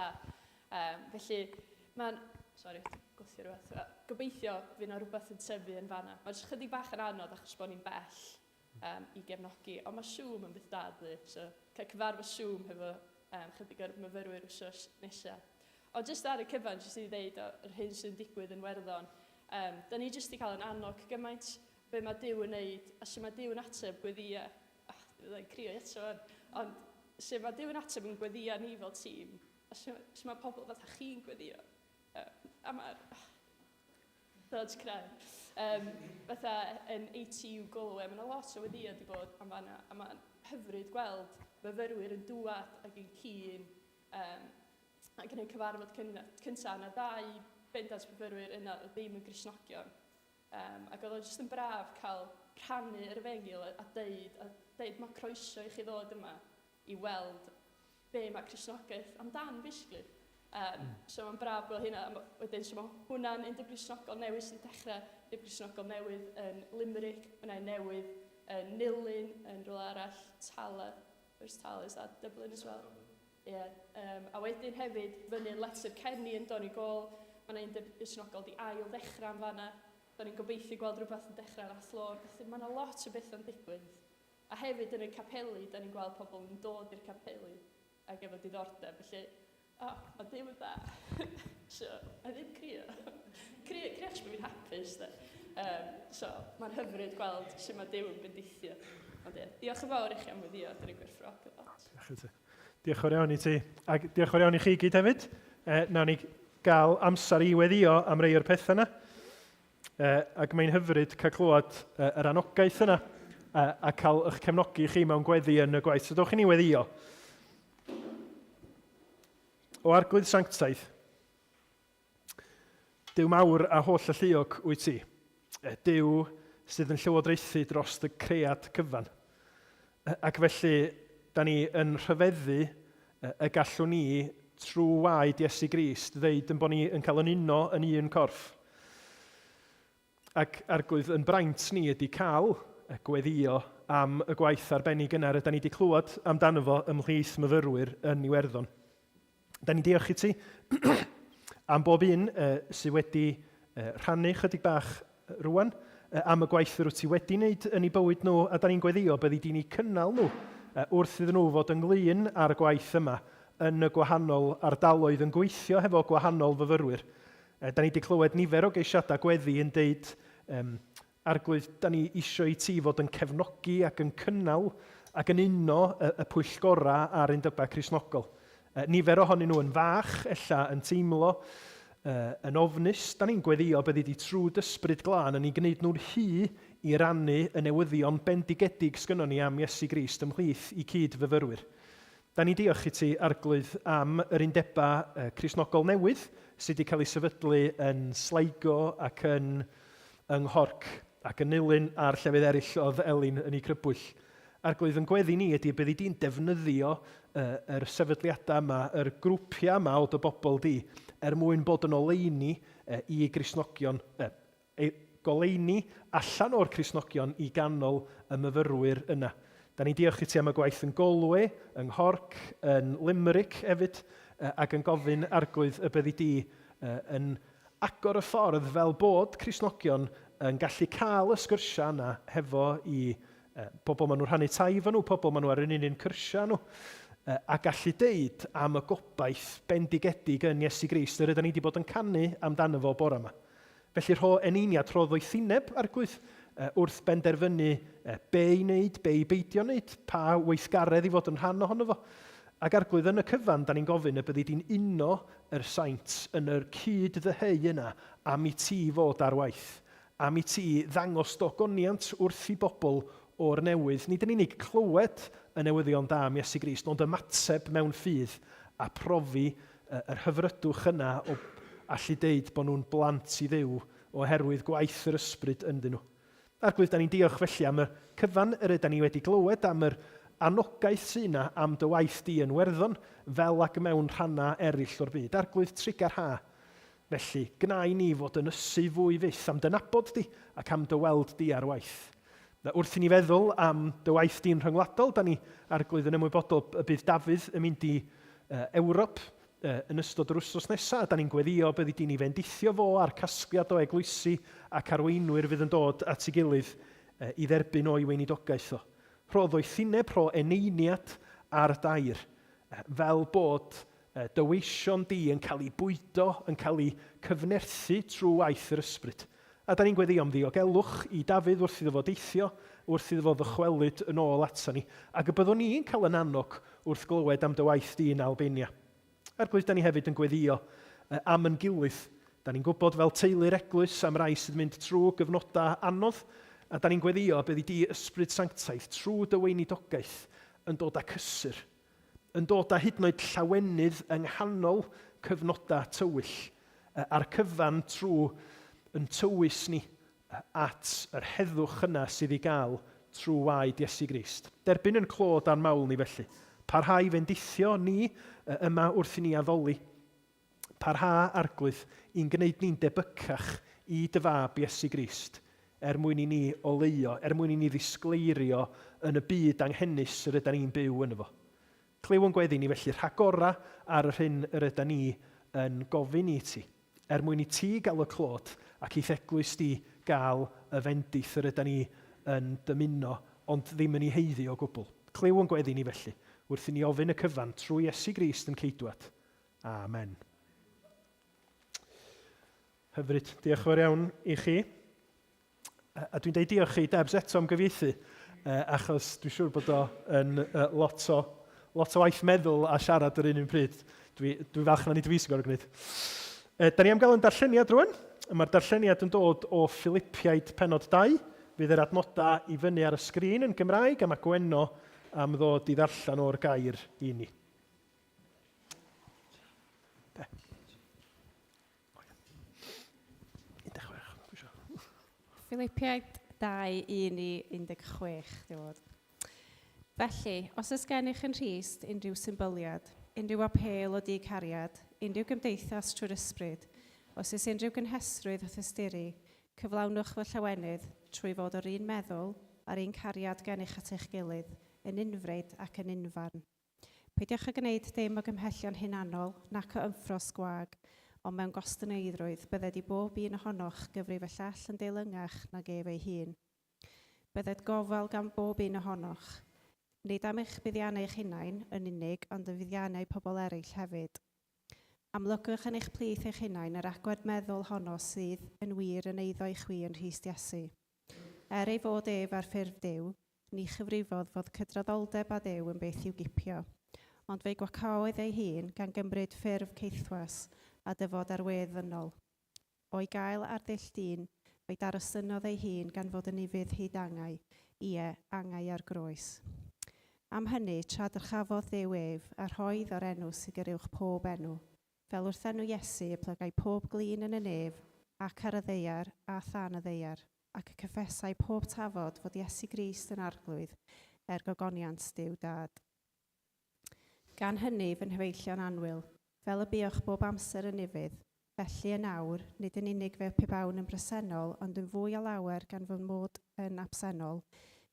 Um, felly, mae'n... Sorry, gwthio rhywbeth. Gobeithio fydd yna rhywbeth yn tyfu yn fanna. Mae'n jyst chydig bach yn anodd achos bod ni'n bell um, i gefnogi, ond mae Zoom yn beth da, dydy. So, cael cyfarfod Zoom hefo um, chydig o'r myfyrwyr wsos nesaf. Ond jyst ar y cyfan, jyst i ddeud yr hyn sy'n digwydd yn Werddon, um, da ni jyst i cael yn annog gymaint be mae Duw yn neud, a sut mae Duw yn ateb gweddia. Ah, dwi'n crio eto, ond sut mae Duw yn ateb yn gweddia ni fel tîm, a sut, sut mae pobl fatha chi'n gweddio. Um, a mae'r... Oh, Dodge cry. Um, fatha yn ATU Galway, mae yna lot o weddio wedi bod am fanna, a mae'n hyfryd gweld myfyrwyr yn dŵad ac yn keen um, ac yn y cyfarfod cyntaf, yna ddau bendant myfyrwyr yna oedd ddim yn Gristnogion. Um, ac oedd o jyst yn braf cael rhannu yr efengyl a, a deud, a deud mae croeso i chi ddod yma i weld be mae Cristnogaeth amdan, basically. Um, mm. So mae'n braf gweld hynna. Wedyn, so mae hwnna'n undeb Gristnogol newydd sy'n dechrau, undeb Gristnogol newydd yn Limerick, mae yna newydd yn Nulyn, yn rhywle arall, Tala, where's Tala, is that Dublin as well? Yeah. Um, a wedyn hefyd, fyny yn Letterkenny yn Donegal, mae yna undeb Gristnogol di ail ddechrau am fanna. Da ni'n gobeithio gweld rhywbeth yn dechrau ar Athlone. Felly mae yna lot o bethau'n digwydd. A hefyd yn y capeli, da ni'n gweld pobl yn dod i'r capeli ac efo diddordeb. Felly, o, oh, mae Duw yn dda. So, a ddim crio. Crio, crio achos bod fi'n hapus, de. Um, so, mae'n hyfryd gweld sut mae Duw yn bendithio. Ond ie, diolch yn fawr i chi am weddio, dyn ni'n gwerthfawrogi lot. Diolch i ti. Diolch yn fawr iawn i ti. Ac diolch yn fawr iawn i chi gyd hefyd. E, nawn ni gael amser i weddio am rei o'r pethau yna. E, ac mae'n hyfryd cael clywed e, yr anogaeth yna e, a cael eich cefnogi chi mewn gweddi yn y gwaith. So dewch i ni weddio. O Arglwydd Sanctaidd, Duw mawr a holl alluog wyt ti. E, Duw sydd yn llywodraethu dros y cread cyfan. E, ac felly, da ni yn rhyfeddu y gallwn ni, trwy waed Iesu Grist, ddeud yn bod ni yn cael yn uno yn un corff. Ac Arglwydd, yn braint ni ydy cael y gweddio am y gwaith arbennig yna rydyn ni wedi clywed amdano fo ymhlith myfyrwyr yn Iwerddon. Da ni'n diolch i ti am bob un uh, sydd wedi uh, rhannu chydig bach rwan, uh, am y gwaith yr wyt ti wedi wneud yn eu bywyd nhw, a da ni'n gweddio byddi di'n eu cynnal nhw uh, wrth iddyn nhw fod ynglyn â'r gwaith yma yn y gwahanol ardaloedd yn gweithio hefo gwahanol fyfyrwyr. Uh, da ni wedi clywed nifer o geisiadau gweddi yn deud, um, Arglwydd, da ni isio i ti fod yn cefnogi ac yn cynnal ac yn uno y, y pwyllgorau a'r undebau Cristnogol. E, nifer ohonyn nhw yn fach, ella yn teimlo yn ofnus. Da ni'n gweddio byddi di trwy dysbryd glân yn ei gwneud nhw'n hy i rannu y newyddion bendigedig sgynnon ni am Iesu Grist ymhlith i cyd-fyfyrwyr. Da ni'n diolch i ti, Arglwydd, am yr undebau Cristnogol newydd sydd wedi cael eu sefydlu yn Sligo ac yn yng Nghorc ac yn Nulyn a'r llefydd eraill oedd Elin yn eu crybwyll. Arglwydd, yn gweddi ni ydy y byddi di'n defnyddio yr sefydliadau yma, yr grwpiau yma o dy bobl di, er mwyn bod yn oleuni i Gristnogion, goleuni allan o'r Cristnogion i ganol y myfyrwyr yna. Da ni'n diolch i ti am y gwaith yn Galway, yng Nghorc, yn Limerick hefyd, ac yn gofyn Arglwydd y byddi di yn agor y ffordd fel bod Cristnogion yn gallu cael y sgyrsiau yna hefo i pobl maen nhw'n rhannu tai efo nhw, pobl maen nhw ar yr un un cyrsiau nhw, a gallu deud am y gobaith bendigedig yn Iesu Grist yr ydyn ni wedi bod yn canu amdano fo bore yma. Felly rho eneiniad, rho ddoethineb, Arglwydd, wrth benderfynu be i wneud, be i beidio wneud, pa weithgaredd i fod yn rhan ohono fo. Ac Arglwydd, yn y cyfan, da ni'n gofyn y byddi di'n uno yr saint yn yr cyd-ddyheu yna am i ti fod ar waith, am i ti ddangos dogoniant wrth i bobl o'r newydd, nid yn unig clywed y newyddion da am Iesu Grist, ond ymateb mewn ffydd a profi yr hyfrydwch yna o allu deud bod nhw'n blant i Dduw oherwydd gwaith yr Ysbryd ynddyn nhw. Arglwydd, da ni'n diolch felly am y cyfan yr yda ni wedi glywed, am yr anogaeth sy yna am dy waith di yn Werddon, fel ag mewn rhannau eraill o'r byd. Arglwydd, trugarha. Felly, gwna i ni fod yn ysu fwy fyth am dy nabod di ac am dy weld di ar waith. Na, wrth i ni feddwl am dy waith di'n rhyngwladol, da ni, Arglwydd, yn ymwybodol y bydd Dafydd yn mynd i uh, Ewrop uh, yn ystod yr wythnos nesaf, a da ni'n gweddio byddi di'n ei fendithio fo a'r casgliad o eglwysi ac arweinwyr fydd yn dod at ei gilydd uh, i dderbyn o'i weinidogaeth o. Rho ddoethineb, rho eneiniad ar dair, fel bod dy weision di yn cael eu bwydo, yn cael eu cyfnerthu trwy waith yr Ysbryd. A da ni'n gweddio am ddiogelwch i Dafydd wrth iddo fo deithio, wrth iddo fo ddychwelyd yn ôl ato ni, ac y byddwn ni'n cael yn annog wrth glywed am dy waith di yn Albania. Arglwydd, da ni hefyd yn gweddio am yn gilydd. Da ni'n gwybod fel teulu'r eglwys am rai sydd mynd trwy gyfnodau anodd, a da ni'n gweddio byddi di Ysbryd Sanctaidd trwy dy weinidogaeth yn dod â cysur, yn dod â hyd yn oed llawenydd yng nghanol cyfnodau tywyll, a'r cyfan trwy yn tywys ni at yr heddwch yna sydd i gael trwy waed Iesu Grist. Derbyn yn clod a'n mawl ni felly. Parhau fendithio ni yma wrth i ni addoli. Parha, Arglwydd, i'n gwneud ni'n debycach i dy Fab Iesu Grist, er mwyn i ni oleuo, er mwyn i ni ddisgleirio yn y byd anghenus yr ydan ni'n byw yno fo. Clyw yn gweddi ni felly rhagora ar yr hyn yr ydan ni yn gofyn i ti, er mwyn i ti gael y clod ac i'th eglwys di gael y fendith yr ydan ni yn dymuno ond ddim yn ei haeddu o gwbl. Clyw yn gweddi ni felly, wrth i ni ofyn y cyfan trwy Iesu Grist yn Ceidwad. Amen. Hyfryd. Diolch yn fawr iawn i chi. A dwi'n deud diolch i Debs eto am gyfieithu, achos dwi'n siŵr bod o yn lot o, lot o waith meddwl a siarad yr un un pryd. Dwi, dwi falch na nid fi sy'n gorfod gwneud. Da ni am gael yn darlleniad rwan. Mae'r darlleniad yn dod o Philipiaid penod 2. Fydd yr adnodau i fyny ar y sgrin yn Gymraeg a mae Gwenno am ddod i ddarllen o'r gair i ni. Be? O ia. 16, dwi isio. Philipiaid 2, 1 i 16, di fod. Felly, os oes gennych yn Nghrist unrhyw symbyliad, unrhyw apêl o du cariad, unrhyw gymdeithas trwy'r ysbryd, os oes unrhyw gynhesrwydd a thosturi, cyflawnwch fy llawenydd trwy fod o'r un meddwl a'r un cariad gennych at eich gilydd, yn unfryd ac yn unfarn. Peidiwch â gwneud dim o gymhellion hunanol, nac o ymffrost gwag, ond mewn gostyngeiddrwydd, bydded i bob un ohonoch gyfrif y llall yn deilyngach nag ef ei hun. Bydded gofal gan bob un ohonoch, nid am eich buddiannau eich hunain yn unig, ond yn fuddiannau pobl eraill hefyd. Amlygwch yn eich plith eich hunain yr agwedd meddwl honno sydd yn wir yn eiddo i chwi yn Nghrist Iesu. Er ei fod ef ar ffurf Duw, ni chyfrifodd fod cydraddoldeb â Duw yn beth i'w gipio, ond fe'i gwacaodd ei hun gan gymryd ffurf caethwas a dyfod ar wedd ddynol. O'i gael ar ddull dyn, fe'i darostynnodd ei hun gan fod yn ufudd hyd angau, ie, angau ar groes. Am hynny, tra dyrchafodd Duw ef, a rhoedd o'r enw sydd ger uwch pob enw, fel wrth enw Iesu y plygai pob glin yn y nef, ac ar y ddaear, a than y ddaear, ac y cyffesai pob tafod fod Iesu Grist yn Arglwydd, er gogoniant Duw Dad. Gan hynny, fy nghyfeillion annwyl, fel y buoch bob amser yn ufudd, felly yn awr, nid yn unig fel pe bawn yn bresennol, ond yn fwy o lawer gan fy mod yn absennol,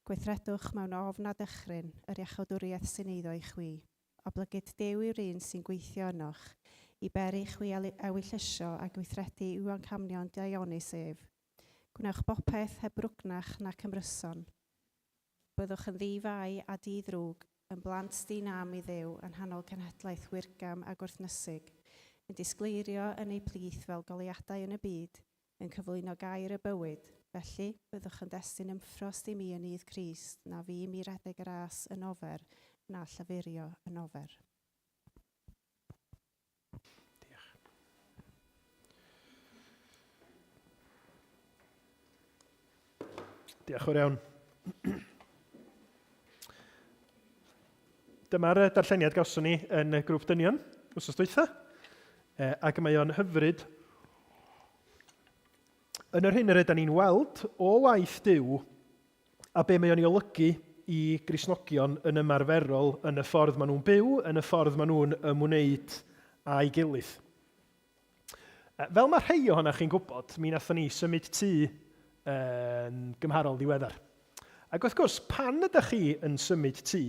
Gweithredwch mewn ofn a dychryn yr iachawdwriaeth sy'n eiddo i chwi. Oblegid Duw yw'r un sy'n gweithio ynoch, i beri i chwi ewyllysio a gweithredu i'w amcanion daionus ef. Gwnewch bopeth heb rwgnach nac ymryson. Byddwch yn ddi-fai a di-ddrwg, yn blant di-nam i Dduw yng nghanol cenhedlaeth wirgam a gwrthnysig, yn disgleirio yn eu plith fel goleuadau yn y byd, yn cyflwyno gair y bywyd. Felly, byddwch yn destun ymffrost i mi yn nydd Crist, na fu i mi redeg y ras yn ofer, na llafurio yn ofer. Diolch. Diolch fawr iawn. Dyma'r darlleniad gawson ni yn y grŵp dynion wrth dwytha, ac mae o'n hyfryd yn yr hyn yr ydyn ni'n weld o waith Duw a be mae o'n ei olygu i Gristnogion yn ymarferol yn y ffordd maen nhw'n byw, yn y ffordd maen nhw'n ymwneud â'i gilydd. Fel mae rhai ohonoch chi'n gwybod, mi wnaethon ni symud tŷ yn gymharol ddiweddar. Ac wrth gwrs, pan ydych chi yn symud tŷ,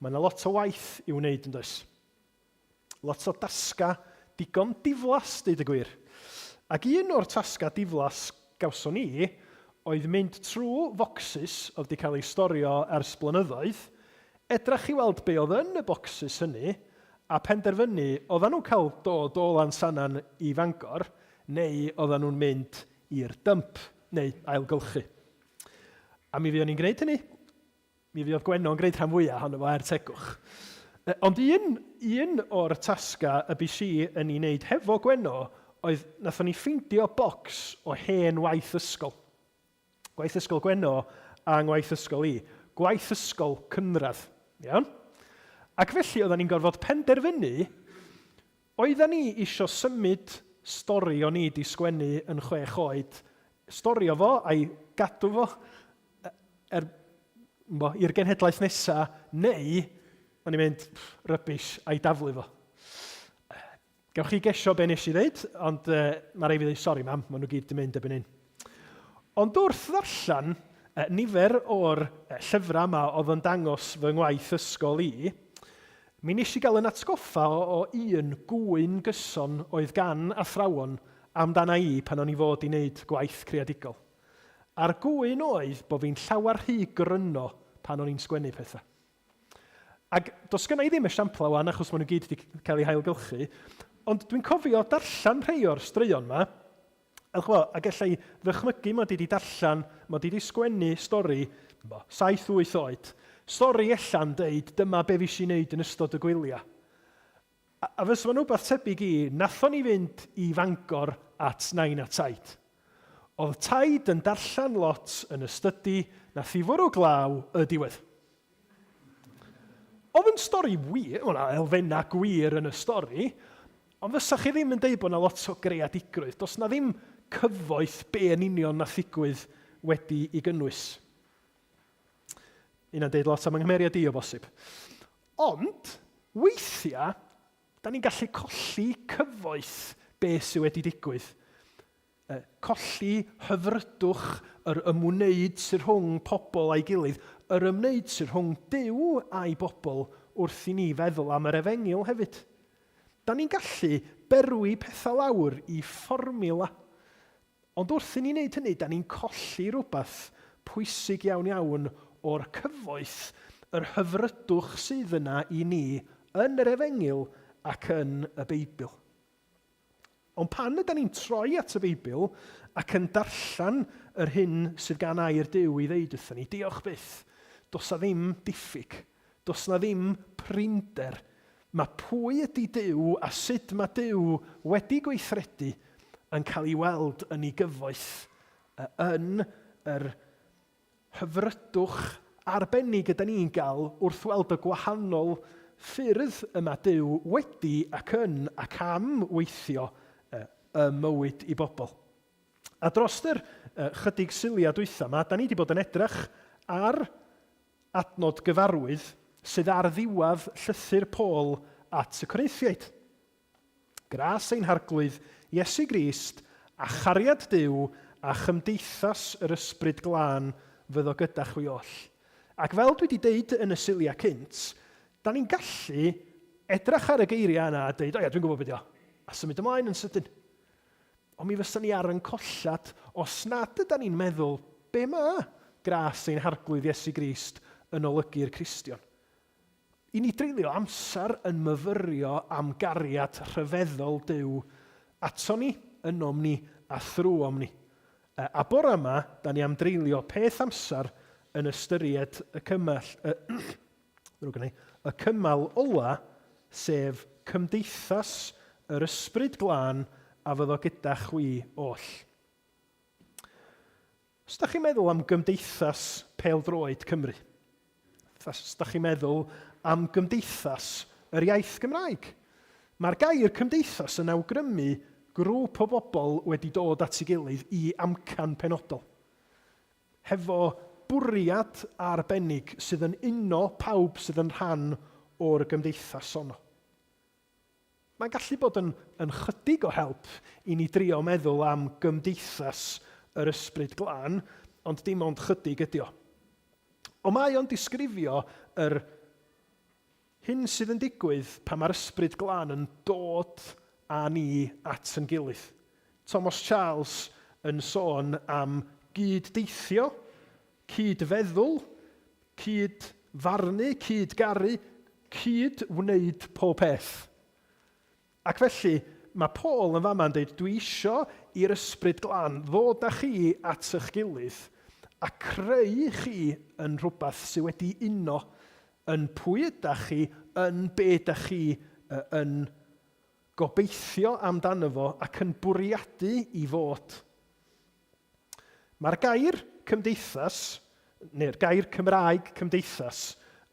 mae yna lot o waith i'w wneud yn does? Lot o dasga digon diflas, deud y gwir. Ac un o'r tasga diflas gawson ni oedd mynd trwy focsys oedd wedi cael eu storio ers blynyddoedd, edrach i weld be oedd yn y bocsys hynny, a penderfynu oeddan nhw'n cael dod o Lansannan i Fangor neu oeddan nhw'n mynd i'r dump neu ailgylchu. A mi fuon ni'n gwneud hynny. Mi fuodd Gwenno yn gwneud rhan fwyaf ohono fo er tegwch. Ond un, un o'r tasgau y bys i yn ei wneud hefo Gwenno oedd nathon ni ffeindio bocs o hen waith ysgol. Gwaith ysgol Gwenno a ngwaith ysgol i. Gwaith ysgol cynradd. Iawn? Ac felly oedden ni'n gorfod penderfynu oedden ni isio symud stori o'n i 'di sgwennu yn chwech oed, storio fo a'i gadw fo er, bo, i'r genhedlaeth nesa, neu o'n i'n mynd, rubbish, a'i daflu fo. Gewch chi gesio be nes i ddeud, ond uh, mae rhaid fi ddeud sori mam, maen nhw gyd di mynd erbyn hyn. Ond wrth ddarllen uh, nifer o'r uh, llyfrau yma oedd yn dangos fy ngwaith ysgol i, mi nes i gael yn atgoffa o, o un gŵyn gyson oedd gan athrawon amdana i pan o'n i fod i wneud gwaith creadigol. A'r gŵyn oedd bod fi'n llawer rhy gryno pan o'n i'n sgwennu pethau. Ac does gynna i ddim esiamplau wan achos maen nhw gyd wedi cael eu hailgylchu, ond dwi'n cofio darllen rhai o'r straeon ma, a ch'mo, ac ella i ddychmygu mod i wedi darllen, mod i wedi sgwennu stori, bo, 7-8 oed, stori ella'n deud dyma be fi eisiau wneud yn ystod y gwyliau. A, a fysa fo'n wbath tebyg i, nathon ni fynd i Fangor at nain a taid. Oedd taid yn darllen lot yn y stydi, nath hi fwrw glaw y diwedd. Oedd yn stori wir, o na elfennau gwir yn y stori, ond fysa chi ddim yn deud bod na lot o greadigrwydd. Does na ddim cyfoeth be yn union nath ddigwydd wedi i gynnwys. Hynna'n deud lot am yng nghymeriad i o bosib. Ond, weithiau, da ni'n gallu colli cyfoeth be sydd wedi digwydd. Colli hyfrydwch yr ymwneud sydd rhwng pobl a'i gilydd, yr ymwneud sydd rhwng Duw a'i bobl wrth i ni feddwl am yr efengyl hefyd. Da ni'n gallu berwi pethau lawr i fformiwla. Ond wrth i ni wneud hynny, da ni'n colli rhywbeth pwysig iawn iawn o'r cyfoeth, yr hyfrydwch sydd yna i ni yn yr Efengyl ac yn y Beibl. Ond pan yda ni'n troi at y Beibl ac yn darllen yr hyn sydd gan air Duw i ddeud wrthyn ni, diolch byth, does na ddim diffyg, does na ddim prinder. Mae pwy ydy Duw a sut mae Duw wedi gweithredu yn cael ei weld yn ei gyfoeth yn yr hyfrydwch arbennig yda ni'n gael wrth weld y gwahanol ffyrdd y mae Duw wedi ac yn ac am weithio ym mywyd i bobl. A dros yr chydig Suliau dwytha 'ma, da ni wedi bod yn edrych ar adnod gyfarwydd sydd ar ddiwedd llythyr Paul at y Corinthiaid. Gras ein Harglwydd Iesu Grist a chariad Duw a chymdeithas yr Ysbryd Glân fyddo gyda chwi oll. Ac fel dwi wedi deud yn y Suliau cynt, da ni'n gallu edrach ar y geiriau yna a deud, o ia, dwi'n gwybod beth o, a symud ymlaen yn sydyn. Ond mi fysa ni ar yn collad os nad yda ni'n meddwl, be mae gras ein Harglwydd Iesu Grist yn olygu'r Cristion? I ni dreulio amser yn myfyrio am gariad rhyfeddol Duw aton ni, ynom ni a thrwom ni. A bore yma, da ni am dreulio peth amser yn ystyried y cymell, y, ddrwg gen i, y cymal ola, sef cymdeithas yr Ysbryd Glân a fyddo gyda chwi oll. Os da chi'n meddwl am Gymdeithas Pêl-droed Cymru, os da chi'n meddwl am Gymdeithas yr Iaith Gymraeg, mae'r gair cymdeithas yn awgrymu grŵp o bobl wedi dod at ei gilydd i amcan penodol, hefo bwriad arbennig sydd yn uno pawb sydd yn rhan o'r gymdeithas honno. Mae'n gallu bod yn yn chydig o help i ni drio meddwl am gymdeithas yr Ysbryd Glân, ond dim ond chydig ydi o. Ond mae o'n disgrifio yr hyn sydd yn digwydd pan mae'r Ysbryd Glân yn dod â ni at yn gilydd. Thomas Charles yn sôn am gyd-deithio, cyd-feddwl, cyd-farnu, cyd-garu, cyd-wneud pob peth. Ac felly, mae Paul yn fama yn dweud, dwi isio i'r Ysbryd Glân ddod â chi at eich gilydd a creu chi yn rhywbeth sydd wedi uno yn pwy ydach chi, yn be ydach chi yn gobeithio amdano fo ac yn bwriadu i fod. Mae'r gair cymdeithas, neu'r gair Cymraeg cymdeithas,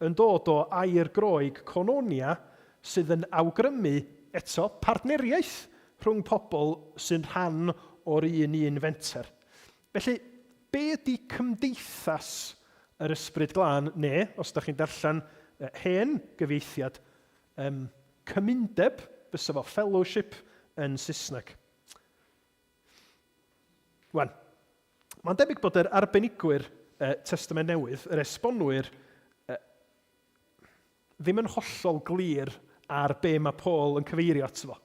yn dod o air Groeg koinonia sydd yn awgrymu, eto, partneriaeth rhwng pobl sy'n rhan o'r un un fenter. Felly, be ydy cymdeithas yr Ysbryd Glân, neu, os da chi'n darllen hen gyfieithiad, um, cymundeb, fysa fo fellowship yn Saesneg. Wan, mae'n debyg bod yr arbenigwyr Testament Newydd, yr esbonwyr, ddim yn hollol glir ar be mae Paul yn cyfeirio ato fo.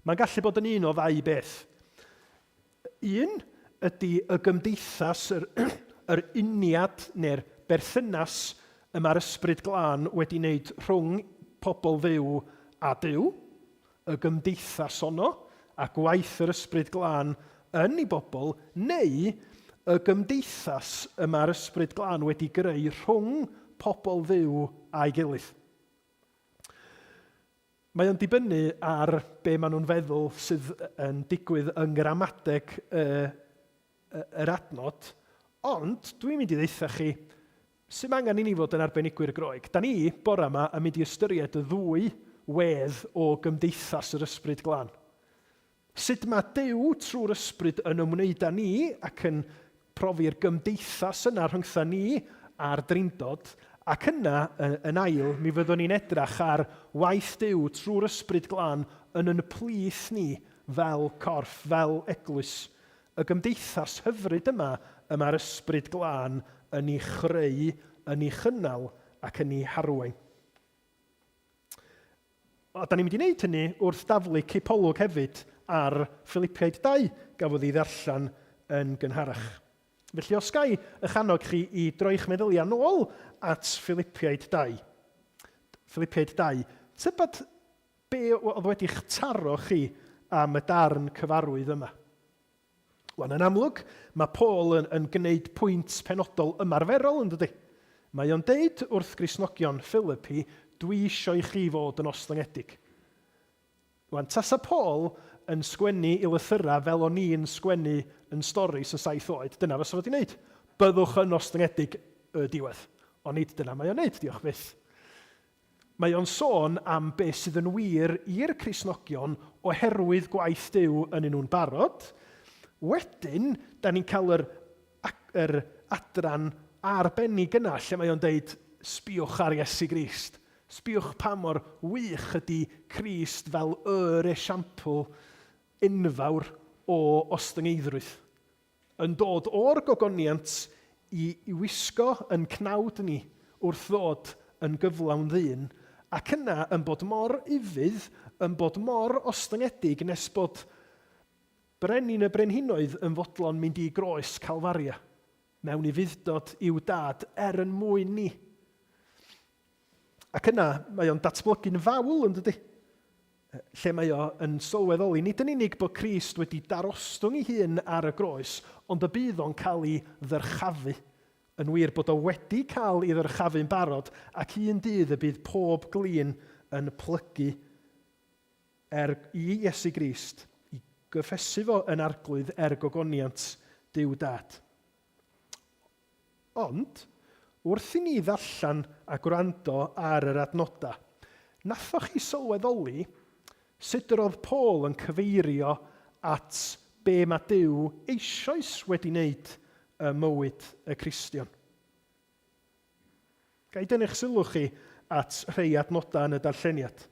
Mae'n gallu bod yn un o ddau beth. Un ydy y gymdeithas, yr, yr uniad neu'r berthynas y mae'r Ysbryd Glân wedi wneud rhwng pobl Dduw a Duw, y gymdeithas honno a gwaith yr Ysbryd Glân yn ei bobl, neu y gymdeithas y mae'r Ysbryd Glân wedi greu rhwng pobl Dduw a'i gilydd. Mae o'n dibynnu ar be maen nhw'n feddwl sydd yn digwydd yng ngramadeg y, yr adnod, ond dwi'n mynd i ddeutha chi Sut mae angen i ni fod yn arbenigwyr Groeg? Da ni, bore yma, yn mynd i ystyried y ddwy wedd o gymdeithas yr Ysbryd Glân. Sut mae Duw trwy'r Ysbryd yn ymwneud â ni ac yn profi'r gymdeithas yna rhyngtha ni a'r Drindod, ac yna, yn ail, mi fyddwn ni'n edrach ar waith Duw trwy'r Ysbryd Glân yn yn plith ni fel corff, fel eglwys. Y gymdeithas hyfryd yma y mae'r Ysbryd Glân yn ei chreu, yn ei chynnal ac yn ei harwain. A da ni'n mynd i wneud hynny wrth daflu cipolwg hefyd ar Philipiaid 2, gafodd ei ddarllen yn gynharach. Felly os ga i eich annog chi i droi'ch meddyliau nôl at Philipiaid 2. Philipiaid 2. Tybed Be oedd wedi'ch taro chi am y darn cyfarwydd yma? Wan, yn amlwg, mae Paul yn, yn gwneud pwynt penodol ymarferol, yn dydy? Mae o'n deud wrth Gristnogion Philipi, dwi isio i chi fod yn ostyngedig. Wan, tasa Paul yn sgwennu i lythyrau fel o'n i'n sgwennu yn storis yn saith oed, dyna fysa fo wedi wneud. Byddwch yn ostyngedig y diwedd. Ond nid dyna mae o'n wneud, diolch byth. Mae o'n sôn am beth sydd yn wir i'r Cristnogion oherwydd gwaith Duw ynyn nhw'n barod. Wedyn, da ni'n cael yr, yr adran arbennig yna lle mae o'n deud, sbiwch ar Iesu Grist. Sbiwch pa mor wych ydy Crist fel yr esiampl enfawr o ostyngeiddrwydd. Yn dod o'r gogoniant i, i wisgo yn cnawd ni wrth ddod yn gyflawn ddyn, ac yna yn bod mor ufudd, yn bod mor ostyngedig nes bod Brenin y brenhinoedd yn fodlon mynd i groes Calfaria, mewn ufudd-dod i'w dad er yn mwyn ni. Ac yna, mae o'n datblygu'n fawl, yn dydy? Lle mae o yn sylweddoli, nid yn unig bod Crist wedi darostwng ei hun ar y groes, ond y bydd o'n cael ei ddyrchafu. Yn wir, bod o wedi cael ei ddyrchafu'n barod, ac un dydd y bydd pob glin yn plygu er i Iesu Grist, i gyffesu fo yn arglwydd er gogoniant Duw Dad. Ond, wrth i ni ddarllen a gwrando ar yr adnodau, nathoch chi sylweddoli sut yr oedd Paul yn cyfeirio at be mae Duw eisoes wedi wneud ym mywyd y Cristion? Ga i dynnu'ch sylw chi at rhei adnodau yn y darlleniad?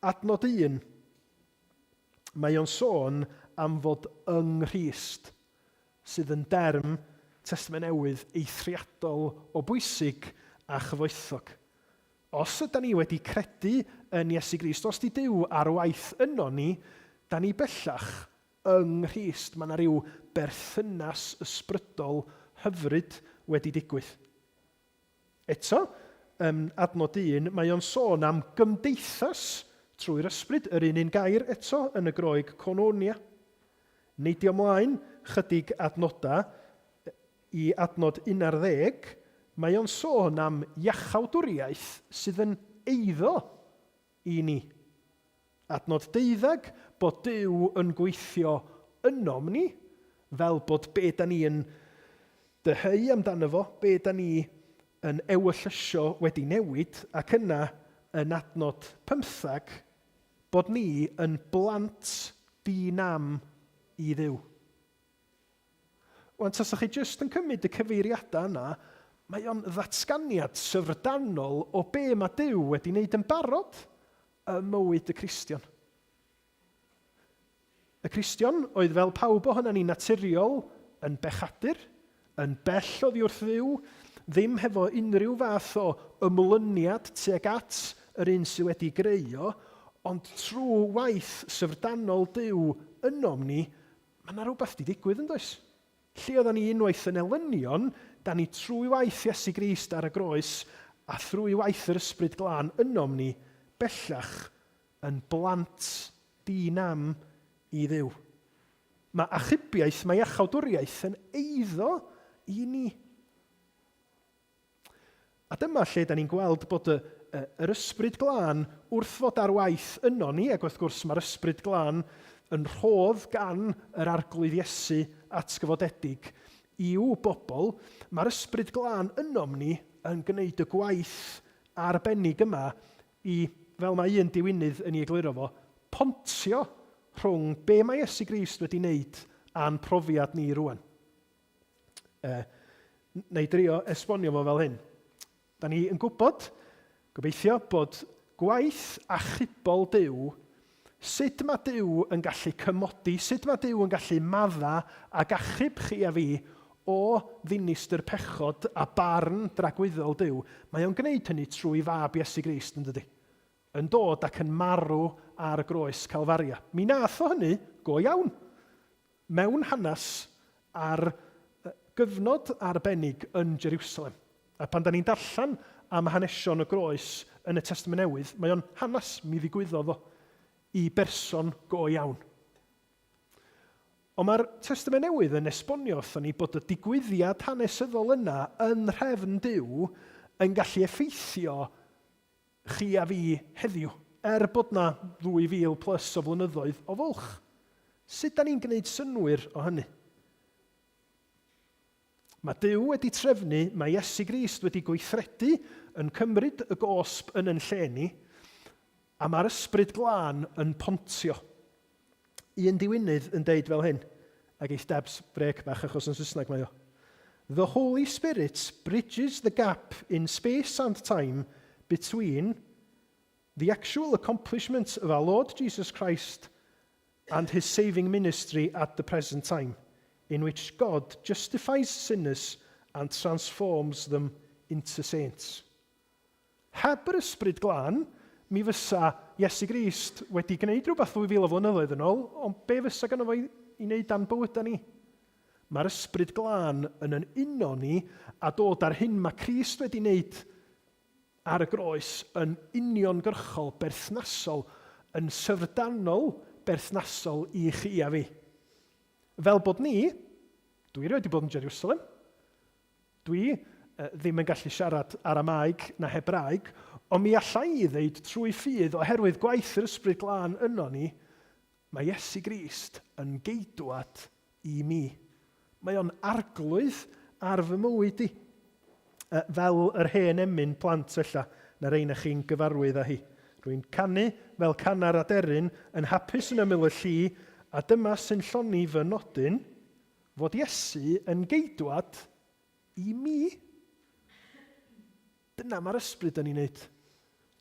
Adnod 1, mae o'n sôn am fod yng Nghrist, sydd yn derm Testament Newydd eithriadol o bwysig a chyfoethog. Os yda ni wedi credu yn Iesu Grist, os di Duw ar waith yno ni, da ni bellach yng Nghrist. Mae yna ryw berthynas ysbrydol hyfryd wedi digwydd. Eto, ym adnod 1, mae o'n sôn am gymdeithas trwy'r ysbryd, yr un un gair eto yn y Groeg koinonia. Neidio mlaen chydig adnodau i adnod 11, mae o'n sôn am iachawdwriaeth sydd yn eiddo i ni. Adnod deuddeg, bod Duw yn gweithio ynom ni, fel bod be da ni yn dyheu amdano fo, be da ni yn ewyllysio wedi newid, ac yna yn adnod pymtheg, bod ni yn blant di-nam i Dduw. Wan, tasach chi jyst yn cymryd y cyfeiriadau yna, mae o'n ddatganiad syfrdanol o be mae Duw wedi wneud yn barod ym mywyd y Cristion. Y Cristion oedd fel pawb ohonan ni naturiol yn bechadur, yn bell oddi wrth Dduw, ddim hefo unrhyw fath o ymlyniad tuag at yr un sydd wedi greu o, ond trwy waith syfrdanol Duw ynom ni, Mae yna rhywbeth wedi digwydd yn does? Lle oedden ni unwaith yn elynion, da ni trwy waith Iesu Grist ar y groes a thrwy waith yr Ysbryd Glân ynom ni, bellach yn blant di-nam i Dduw. Mae achubiaeth, mae iachawdwriaeth yn eiddo i ni. A dyma lle da ni'n gweld bod y, y, yr Ysbryd Glân wrth fod ar waith yno ni, ac wrth gwrs mae'r Ysbryd Glân yn rhodd gan yr Arglwydd Iesu atgyfodedig i'w bobl, mae'r Ysbryd Glân ynom ni yn gwneud y gwaith arbennig yma i, fel mae un diwinydd yn ei egluro fo, pontio rhwng be mae Iesu Grist wedi wneud a'n profiad ni rwan. E, na i drio esbonio fo fel hyn. Da ni yn gwybod, gobeithio, bod gwaith achubol Duw, sut mae Duw yn gallu cymodi, sut mae Duw yn gallu madda ac achub chi a fi o ddinistr pechod a barn dragwyddol Duw, mae o'n gwneud hynny trwy fab Iesu Grist, yn dydy? Yn dod ac yn marw ar y groes Calfaria. Mi nath o hynny go iawn. Mewn hanes ar gyfnod arbennig yn Jeriwsalem. A pan da ni'n darllen am hanesion y groes yn y Testament Newydd, mae o'n hanes, mi ddigwyddodd o, i berson go iawn. Ond mae'r Testament Newydd yn esbonio wrthon ni bod y digwyddiad hanesyddol yna yn nhrefn Duw yn gallu effeithio chi a fi heddiw, er bod 'na ddwy fil plus o flynyddoedd o fwlch. Sut 'da ni'n gwneud synnwyr o hynny? Mae Duw wedi trefnu, mae Iesu Grist wedi gweithredu yn cymryd y gosb yn yn lle ni, a mae'r Ysbryd Glân yn pontio. Un diwinydd yn deud fel hyn, a geith Debs brêc bach achos yn Saesneg mae o. The Holy Spirit bridges the gap in space and time between the actual accomplishment of our Lord Jesus Christ and his saving ministry at the present time, in which God justifies sinners and transforms them into saints. Heb yr Ysbryd Glân, mi fysa Iesu Grist wedi gwneud rhywbeth 2000 o flynyddoedd yn ôl, ond be fysa gynno fo i, i wneud â'n bywydau ni? Mae'r Ysbryd Glân yn yn uno ni a dod â'r hyn mae Crist wedi wneud ar y groes yn uniongyrchol berthnasol, yn syfrdanol berthnasol i chi a fi. Fel bod ni, dwi erioed wedi bod yn Jerusalem, dwi ddim yn gallu siarad Aramaeg na Hebraeg, ond mi alla i ddeud trwy ffydd oherwydd gwaith yr Ysbryd Glân yno ni, mae Iesu Grist yn geidwad i mi. Mae o'n arglwydd ar fy mywyd i. Fel yr hen emyn plant ella, na rei na chi'n gyfarwydd â hi. Rwy'n canu fel cana'r aderyn, yn hapus yn ymyl y lli, a dyma sy'n llonni fy nodyn, fod Iesu yn geidwad i mi. Dyna mae'r ysbryd yn ei wneud.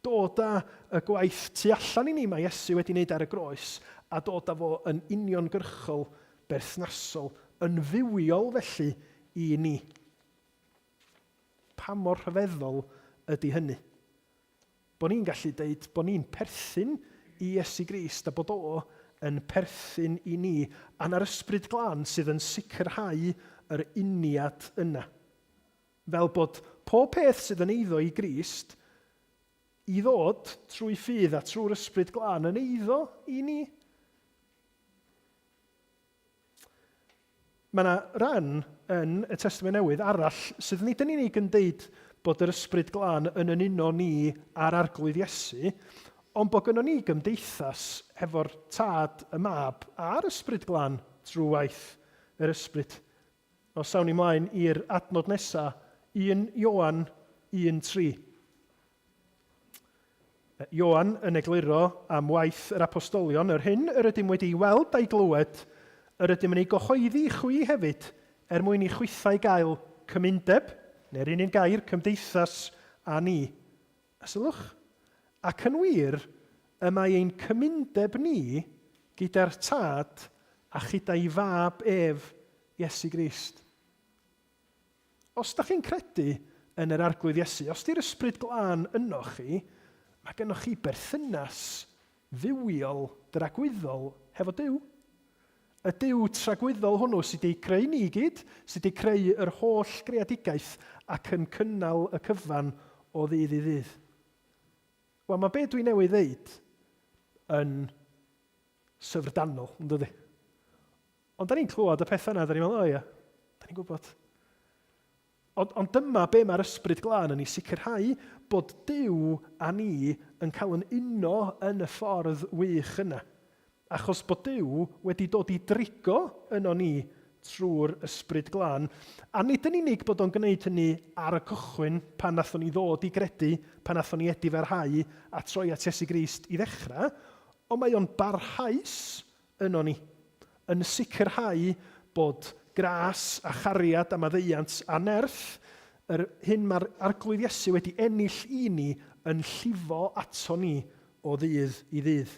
Dod â y gwaith tu allan i ni mae Iesu wedi wneud ar y groes a dod â fo yn uniongyrchol, berthnasol, yn fywiol felly i ni. Pa mor rhyfeddol ydy hynny? Bod ni'n gallu deud bod ni'n perthyn i Iesu Grist a bod o yn perthyn i ni, a na'r Ysbryd Glân sydd yn sicrhau yr uniad yna. Fel bod pob peth sydd yn eiddo i Grist i ddod trwy ffydd a trwy'r Ysbryd Glân yn eiddo i ni. Mae yna ran yn y Testament Newydd arall sydd nid yn unig yn deud bod yr Ysbryd Glân yn yn uno ni a'r Arglwydd Iesu, ond bod gynnon ni gymdeithas hefo'r Tad, y Mab a'r Ysbryd Glân trwy waith yr Ysbryd. Os awn ni mlaen i'r adnod nesa, 1 Ioan 1:3. Ioan yn egluro am waith yr apostolion, yr hyn yr ydym wedi ei weld a'i glywed, yr ydym yn ei gyhoeddi i chwi hefyd, er mwyn i chwithau gael cymundeb, neu'r un un gair, cymdeithas, â ni. A sylwch, ac yn wir, y mae ein cymundeb ni gyda'r Tad a chyda'i Fab ef, Iesu Grist. Os da chi'n credu yn yr Arglwydd Iesu, os di'r Ysbryd Glân ynoch chi, mae gennoch chi berthynas fywiol dragwyddol hefo Duw. Y Duw tragwyddol hwnnw sydd wedi creu ni i gyd, sydd wedi creu yr holl greadigaeth ac yn cynnal y cyfan o ddydd i ddydd. Wel, mae be dwi newydd ddeud yn syfrdanol, yn dydy? Ond da ni'n clywed y pethau yna, da ni'n meddwl, o ia, da ni'n gwybod. Ond, ond dyma be mae'r Ysbryd Glân yn ei sicrhau, bod Duw a ni yn cael yn uno yn y ffordd wych yna. Achos bod Duw wedi dod i drigo yno ni trwy'r Ysbryd Glân. A nid yn unig bod o'n gwneud hynny ar y cychwyn, pan nathon ni ddod i gredu, pan nathon ni edifarhau a troi at Iesu Grist i ddechrau, ond mae o'n barhaus yno ni, yn sicrhau bod gras a chariad a maddeuant a nerth, yr hyn mae'r Arglwydd Iesu wedi ennill i ni, yn llifo ato ni o ddydd i ddydd.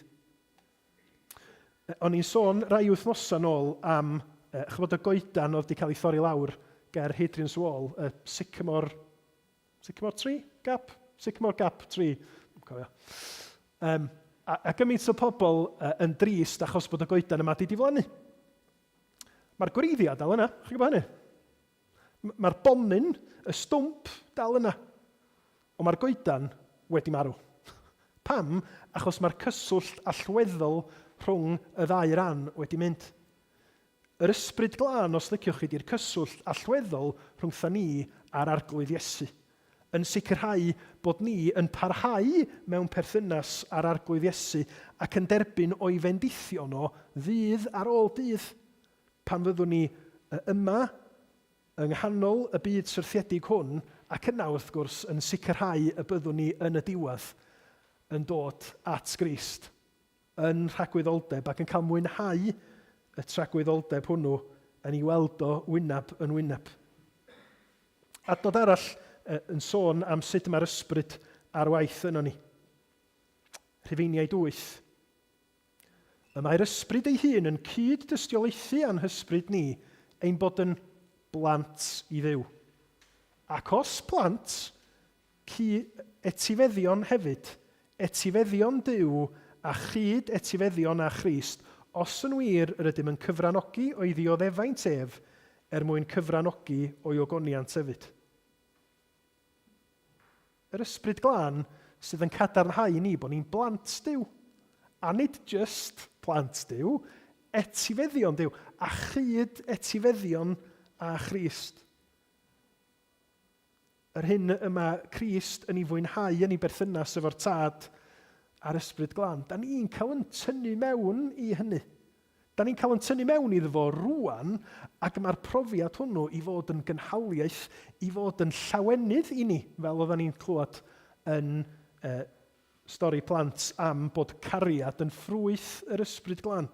O'n i'n sôn rai wythnosau nôl am, chybod y goedan oedd wedi cael ei thorri lawr ger Hadrian's Wall, y Sycamore, Sycamore Tree? Gap? Sycamore Gap Tree. Dwi'n cofio. Um, a, a gymaint o pobl uh, yn drist achos bod y goedan yma wedi diflannu. Mae'r gwreiddiau dal yna, chi'n gwybod hynny? Mae'r bonyn, y stwmp, dal yna. Ond mae'r goedan wedi marw. Pam? Achos mae'r cyswllt allweddol rhwng y ddau ran wedi mynd. Yr Ysbryd Glân, os liciwch chi, 'di'r cyswllt allweddol rhwngtha ni a'r Arglwydd Iesu, yn sicrhau bod ni yn parhau mewn perthynas â'r Arglwydd Iesu ac yn derbyn o'i fendithion o ddydd ar ôl dydd, pan fyddwn ni yma yng nghanol y byd syrthiedig hwn ac yna, wrth gwrs, yn sicrhau y byddwn ni yn y diwedd yn dod at Grist. yn rhagwyddoldeb ac yn cael mwynhau y tragwyddoldeb hwnnw yn ei weld o wyneb yn wyneb. Adnod arall yn sôn am sut mae'r ysbryd ar waith yno ni. Rhufeiniaid 8. Y mae'r ysbryd ei hun yn cyd-dystiolaethu â'n hysbryd ni ein bod yn blant i Dduw. Ac os plant, cu etifeddion hefyd, etifeddion Duw a chyd etifeddion â Christ, os yn wir yr ydym yn cyfranogi o'i ddioddefaint ef, er mwyn cyfranogi o'i ogoniant hefyd. Yr Ysbryd Glân sydd yn cadarnhau i ni bod ni'n blant Duw. A nid jyst plant Duw, etifeddion Duw, a chyd etifeddion â Christ. Yr hyn y mae Crist yn ei fwynhau yn ei berthynas efo'r Tad a'r Ysbryd Glân, da ni'n cael yn tynnu mewn i hynny. Da ni'n cael yn tynnu mewn iddo fo rwan, ac mae'r profiad hwnnw i fod yn gynhaliaeth, i fod yn llawenydd i ni, fel oedden ni'n clywed yn uh, stori plant am bod cariad yn ffrwyth yr Ysbryd Glân.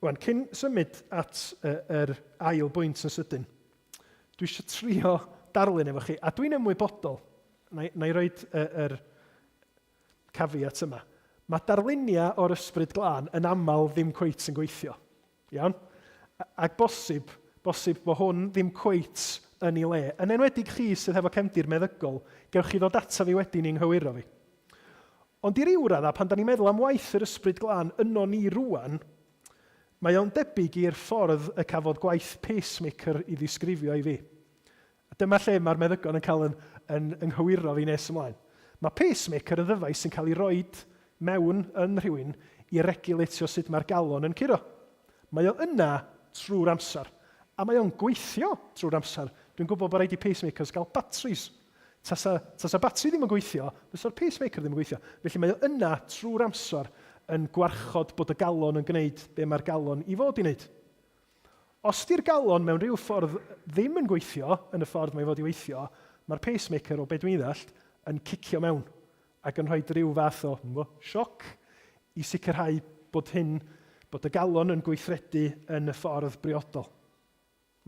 Wan, cyn symud at yr ail bwynt yn sydyn, dwi eisiau trio darlun efo chi, a dwi'n ymwybodol, na, na i roed yr caveat yma, mae darluniau o'r ysbryd glân yn aml ddim cweit yn gweithio. Iawn? Ac bosib, bosib bod hwn ddim cweit yn ei le. Yn enwedig chi sydd hefo cefndir meddygol, gewch chi ddod ata fi wedyn i nghywiro fi. Ond i ryw raddau, pan da ni'n meddwl am waith yr Ysbryd Glân yno ni rŵan, mae o'n debyg i'r ffordd y cafodd gwaith pacemaker i ddisgrifio i fi. A dyma lle mae'r meddygon yn cael yn, yn, yn nghywiro fi nes ymlaen. Mae pacemaker yn ddyfais sy'n cael ei roed mewn yn rhywun i regulatio sut mae'r galon yn curo. Mae o yna trwy'r amser. A mae o'n gweithio trwy'r amser. Dwi'n gwybod bod rhaid i pacemakers gael batteries. Tasa, tasa batri ddim yn gweithio, fysa'r pacemaker ddim yn gweithio. Felly mae o yna trwy'r amser yn gwarchod bod y galon yn gwneud be mae'r galon i fod i wneud. Os di'r galon mewn rhyw ffordd ddim yn gweithio yn y ffordd mae i fod i weithio, mae'r pacemaker, o be dwi'n ddallt, yn cicio mewn ac yn rhoi rhyw fath o mo, sioc i sicrhau bod hyn, bod y galon yn gweithredu yn y ffordd briodol.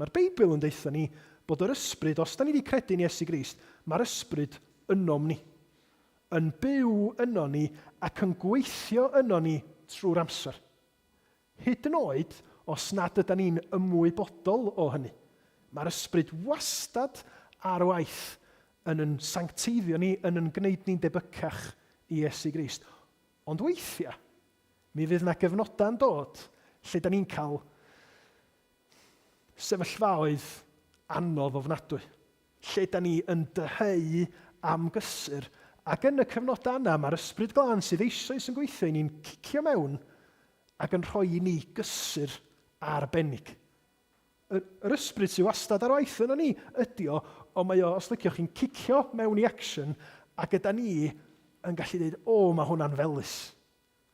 Mae'r Beibl yn deutha ni bod yr Ysbryd, os da ni wedi credu yn Iesu Grist, mae'r Ysbryd ynom ni. Yn byw yno ni ac yn gweithio yno ni trwy'r amser. Hyd yn oed os nad yda ni'n ymwybodol o hynny. Mae'r Ysbryd wastad ar waith yn yn sancteiddio ni, yn yn gwneud ni'n debycach i Iesu Grist. Ond weithiau, mi fydd yna gyfnodau'n dod lle da ni'n cael Sefyllfaoedd anodd ofnadwy, lle da ni yn dyheu am gysur, ac yn y cyfnodau yna mae'r Ysbryd Glân sydd eisoes yn gweithio i ni'n cicio mewn ac yn rhoi i ni gysur arbennig. Yr, yr ysbryd sydd wastad ar waith yno ni ydy o, ond mae o, os liciwch chi'n cicio mewn i action, a gyda ni yn gallu dweud, o, mae hwnna'n felys.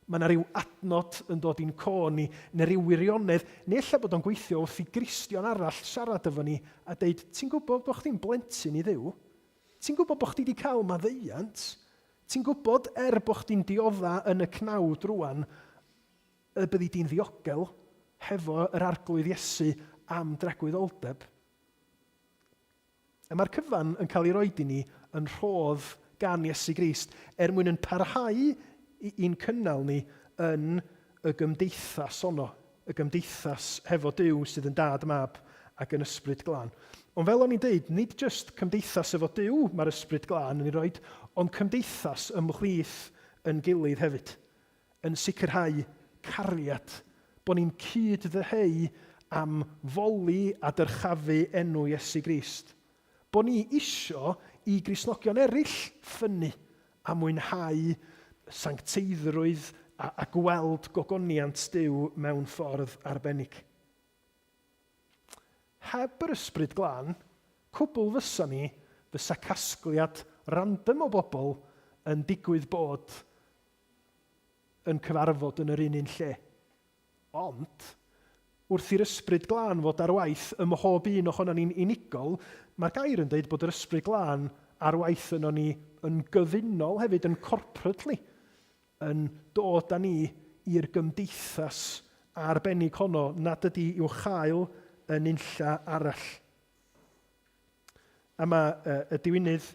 Mae 'na ryw adnod yn dod i'n co ni, neu ryw wirionedd, neu ella bod o'n gweithio wrth i Gristion arall siarad efo ni a deud, ti'n gwybod bod chdi'n blentyn i Dduw? Ti'n gwybod bod chdi wedi cael maddeuant? Ti'n gwybod er bod chdi'n diodda yn y cnawd rwan, y byddi di'n ddiogel hefo yr Arglwydd Iesu am dragwyddoldeb? A mae'r cyfan yn cael ei roed i ni yn rhodd gan Iesu Grist er mwyn yn parhau i'n cynnal ni yn y gymdeithas honno, y gymdeithas hefo Duw sydd yn Dad, Mab ac yn Ysbryd Glân. Ond fel o'n i'n deud, nid jyst cymdeithas efo Duw mae'r Ysbryd Glân yn ei roed, ond cymdeithas ymhlith yn gilydd hefyd. yn sicrhau cariad, bod ni'n cyd-ddyheu am foli a dyrchafu enw Iesu Grist, bod ni isio i Gristnogion eraill ffynnu a mwynhau sancteiddrwydd a, a gweld gogoniant Duw mewn ffordd arbennig. Heb yr Ysbryd Glân, cwbl fysa ni, fysa casgliad random o bobl yn digwydd bod yn cyfarfod yn yr un un lle. Ond, wrth i'r Ysbryd Glân fod ar waith ym mhob un ohonon ni'n unigol, mae'r gair yn dweud bod yr Ysbryd Glân ar waith yno ni yn gyfunol hefyd, yn corporately, yn dod â ni i'r gymdeithas arbennig honno nad ydy i'w chael yn unlla arall. A mae y diwinydd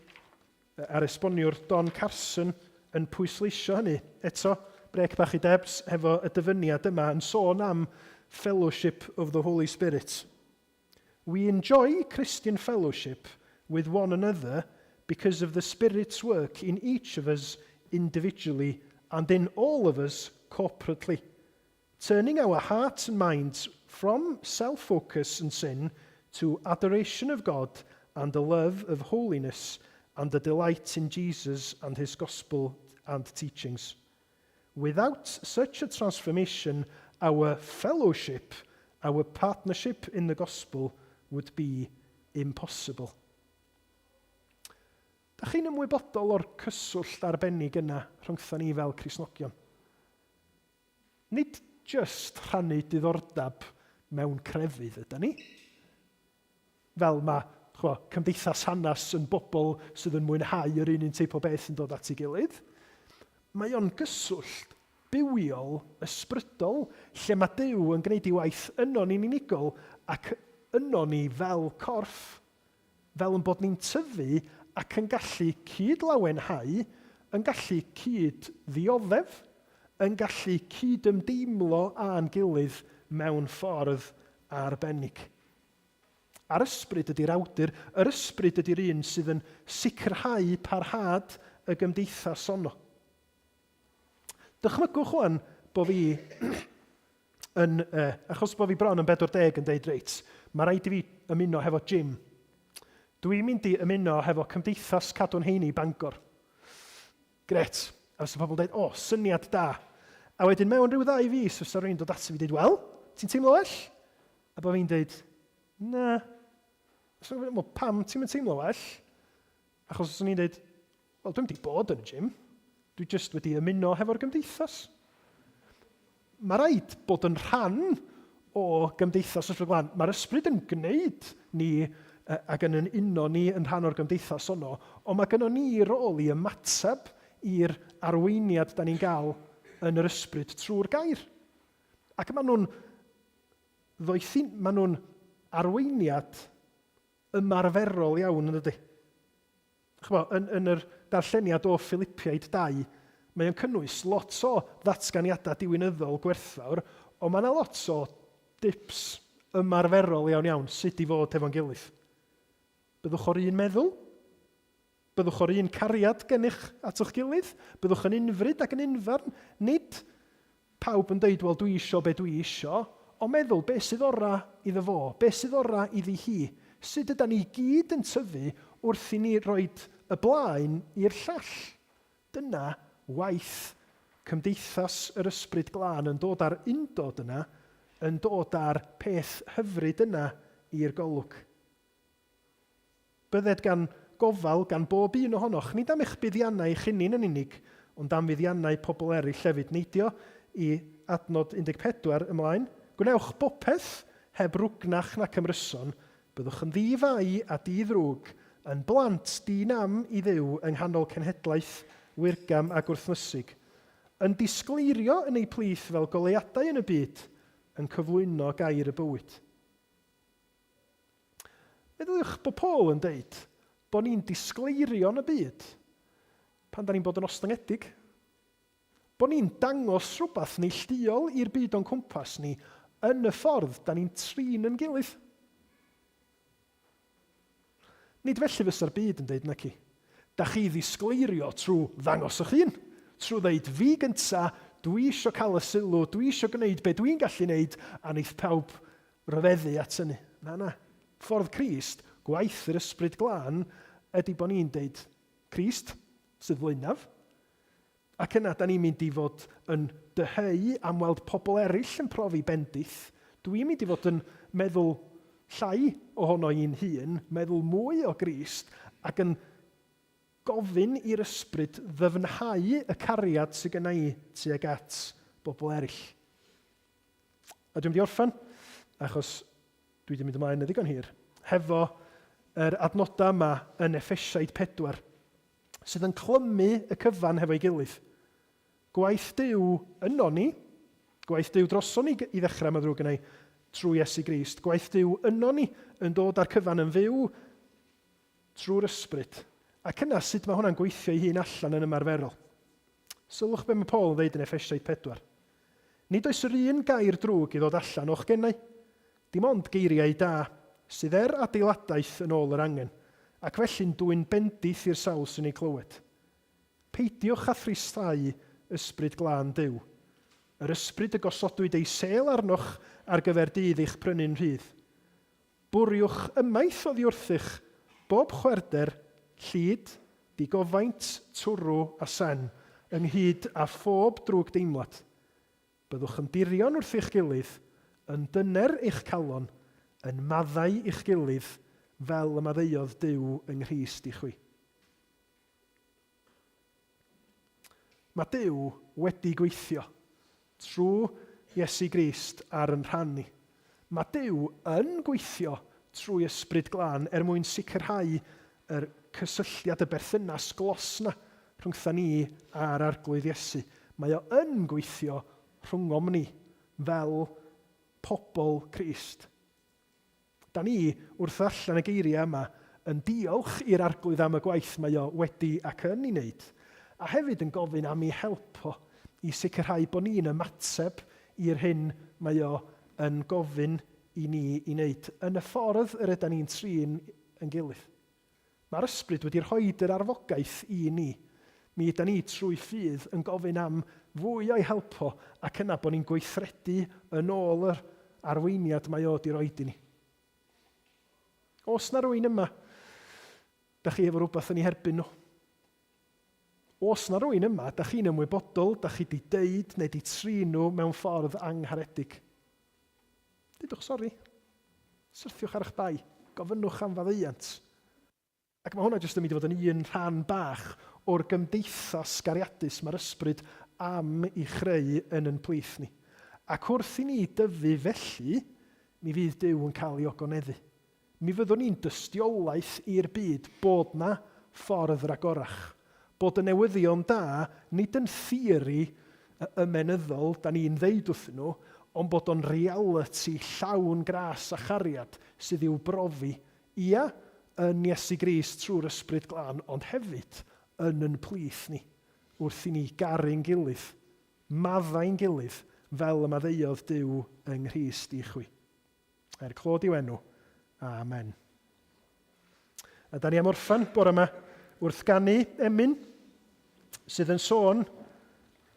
a'r esboniwr Don Carson yn pwysleisio hynny. Eto, brec bach i Debs hefo y dyfyniad yma yn sôn am Fellowship of the Holy Spirit. We enjoy Christian fellowship with one another because of the Spirit's work in each of us individually and in all of us corporately, turning our hearts and minds from self-focus and sin to adoration of God and the love of holiness and the delight in Jesus and his gospel and teachings. Without such a transformation, our fellowship, our partnership in the gospel would be impossible. Da chi'n ymwybodol o'r cyswllt arbennig yna rhyngtho ni fel Cristnogion? Nid jyst rhannu diddordeb mewn crefydd ydy ni. Fel mae chwa, cymdeithas hanes yn bobl sydd yn mwynhau yr un un teip o beth yn dod at ei gilydd. Mae o'n gyswllt bywiol, ysbrydol, lle mae Duw yn gwneud ei waith yno ni'n unigol ac yno ni fel corff, fel yn bod ni'n tyfu ac yn gallu cyd-lawenhau, yn gallu cyd-ddioddef, yn gallu cyd-ymdeimlo â'n gilydd mewn ffordd arbennig. A'r ysbryd ydy'r awdur, yr ysbryd ydy'r un sydd yn sicrhau parhad y gymdeithas honno. Dychmygwch wan bo fi yn, eh, achos bo fi bron yn 40 yn deud reit, mae rhaid i fi ymuno hefo gym. Dwi'n mynd i ymuno hefo Cymdeithas Cadw'n Heini Bangor. Gret. A fysa pobl yn dweud, o, syniad da. A wedyn mewn rhyw ddau fis, fysa rhywun dod ato fi dweud, wel, ti'n teimlo well? A bod fi'n dweud, na. So, well, pam ti'n mynd teimlo well? Achos os o'n i'n dweud, wel, dwi'n wedi bod yn y gym. Dwi jyst wedi ymuno hefo'r gymdeithas. Mae rhaid bod yn rhan o gymdeithas Ysbryd Glân. Mae'r ysbryd yn gwneud ni ac yn yn uno ni yn rhan o'r gymdeithas honno, ond mae gynnon ni rôl i ymateb i'r arweiniad da ni'n gael yn yr ysbryd trwy'r gair. Ac maen nhw'n ddoethin, maen nhw'n arweiniad ymarferol iawn yn dydy. Chmo, yn, yn yr darlleniad o Philipiaid 2, mae o'n cynnwys lot o ddatganiadau diwinyddol gwerthfawr, ond mae yna lot o dips ymarferol iawn iawn sut i fod hefo'n gilydd. Byddwch o'r un meddwl, Byddwch o'r un cariad gennych at eich gilydd, byddwch yn unfryd ac yn unfarn, nid pawb yn deud, wel dwi isio be dwi isio, ond meddwl be sydd ora iddo fo, be sydd ora iddi hi, sut yda ni gyd yn tyfu wrth i ni roid y blaen i'r llall. Dyna waith cymdeithas yr Ysbryd Glân yn dod â'r undod yna, yn dod â'r peth hyfryd yna i'r golwg. Bydded gan gofal gan bob un ohonoch, nid am eich buddiannau eich hunin yn unig, ond am fuddiannau pobl eraill hefyd. Neidio i adnod 14 ymlaen. Gwnewch bopeth heb rwgnach nac ymryson, byddwch yn ddi-fai a di-ddrwg, yn blant di-nam i Dduw yng nghanol cenhedlaeth wyrgam a gwrthnysig, yn disgleirio yn eu plith fel goleuadau yn y byd, yn cyflwyno gair y bywyd. Meddyliwch bod Paul yn deud bod ni'n disgleirio yn y byd pan da ni'n bod yn ostyngedig. Bod ni'n dangos rhywbeth neillduol i'r byd o'n cwmpas ni yn y ffordd da ni'n trin yn gilydd. Nid felly fysa'r byd yn deud naci. Da chi ddisgleirio trwy ddangos eich hun, trwy ddeud fi gynta, dwi isio cael y sylw, dwi isio gwneud be dwi'n gallu wneud, a neith pawb rhyfeddu at hynny. Na, na. Ffordd Crist, gwaith yr Ysbryd Glân, ydy bod ni'n deud, Crist sydd flaenaf, ac yna da ni'n mynd i fod yn dyheu am weld pobl eraill yn profi bendith. Dwi'n mynd i fod yn meddwl llai ohono i'n hun, meddwl mwy o Grist, ac yn gofyn i'r Ysbryd ddyfnhau y cariad sydd genna i tuag at bobl eraill. A dwi'n mynd i orffen, achos dwi wedi mynd ymlaen yn ddigon hir, hefo yr adnodau yma yn Effesiaid 4, sydd yn clymu y cyfan hefo'i gilydd. Gwaith Duw yno ni, gwaith Duw droson ni i ddechrau, mae ddrwg gennau, trwy Iesu Grist, gwaith Duw yno ni yn dod â'r cyfan yn fyw trwy'r ysbryd. Ac yna, sut mae hwnna'n gweithio ei hun allan yn ymarferol? Sylwch be mae Paul yn dweud yn Effesiaid 4. Nid oes yr un gair drwg i ddod allan o'ch genau. Dim ond geiriau da, sydd er adeiladaeth yn ôl yr angen, ac felly'n dwyn bendith i'r sawl sy'n ei clywed. Peidiwch â thristhau Ysbryd Glân Duw, yr Ysbryd y gosodwyd ei sêl arnoch ar gyfer dydd eich prynu'n rhydd. Bwriwch ymaith oddi wrthych bob chwerwder, llid, digofaint, twrw a sen, ynghyd â phob drwgdeimlad. Byddwch yn dirion wrth eich gilydd, yn dyner eich calon, yn maddau i'ch gilydd, fel y maddeuodd Duw yng Nghrist i chwi. Mae Duw wedi gweithio trwy Iesu Grist ar yn rhan ni. Mae Duw yn gweithio trwy Ysbryd Glân er mwyn sicrhau yr cysylltiad, y berthynas glos 'na rhwngtha ni a'r Arglwydd Iesu. Mae o yn gweithio rhwngom ni fel pobl Crist. Da ni, wrth ddarllen y geiriau yma, yn diolch i'r Arglwydd am y gwaith mae o wedi ac yn ei wneud, a hefyd yn gofyn am ei help o i sicrhau bod ni'n ymateb i'r hyn mae o yn gofyn i ni i wneud, yn y ffordd yr ydan ni'n trin yn gilydd. Mae'r Ysbryd wedi rhoid yr arfogaeth i ni. Mi ydan ni, trwy ffydd, yn gofyn am fwy o'i help o, ac yna bod ni'n gweithredu yn ôl yr arweiniad mae o 'di roid i ni. Oes 'na rywun yma, da chi efo rhywbeth yn eu herbyn nhw? Oes 'na rywun yma, da chi'n ymwybodol, da chi 'di deud neu 'di trin nhw mewn ffordd angharedig? Dudwch sori. Syrthiwch ar eich bai. Gofynnwch am faddeuant. Ac mae hwnna jyst yn mynd i fod yn un rhan bach o'r gymdeithas gariadus mae'r ysbryd am i chreu yn yn plith ni. Ac wrth i ni dyfu felly, mi fydd Duw yn cael ei ogoneddu. Mi fyddwn ni'n dystiolaeth i'r byd bod 'na ffordd ragorach. Bod y newyddion da nid yn theori ymenyddol 'da ni'n ddeud wrthyn nhw, ond bod o'n realiti llawn gras a chariad sydd i'w brofi, ia, yn Iesu Grist trwy'r Ysbryd Glân, ond hefyd yn yn plith ni, wrth i ni garu'n gilydd, maddau'n gilydd, fel y maddeuodd Duw yng Nghrist i chwi. Er clod i'w enw. Amen. A da ni am orffen bore yma wrth ganu emyn sydd yn sôn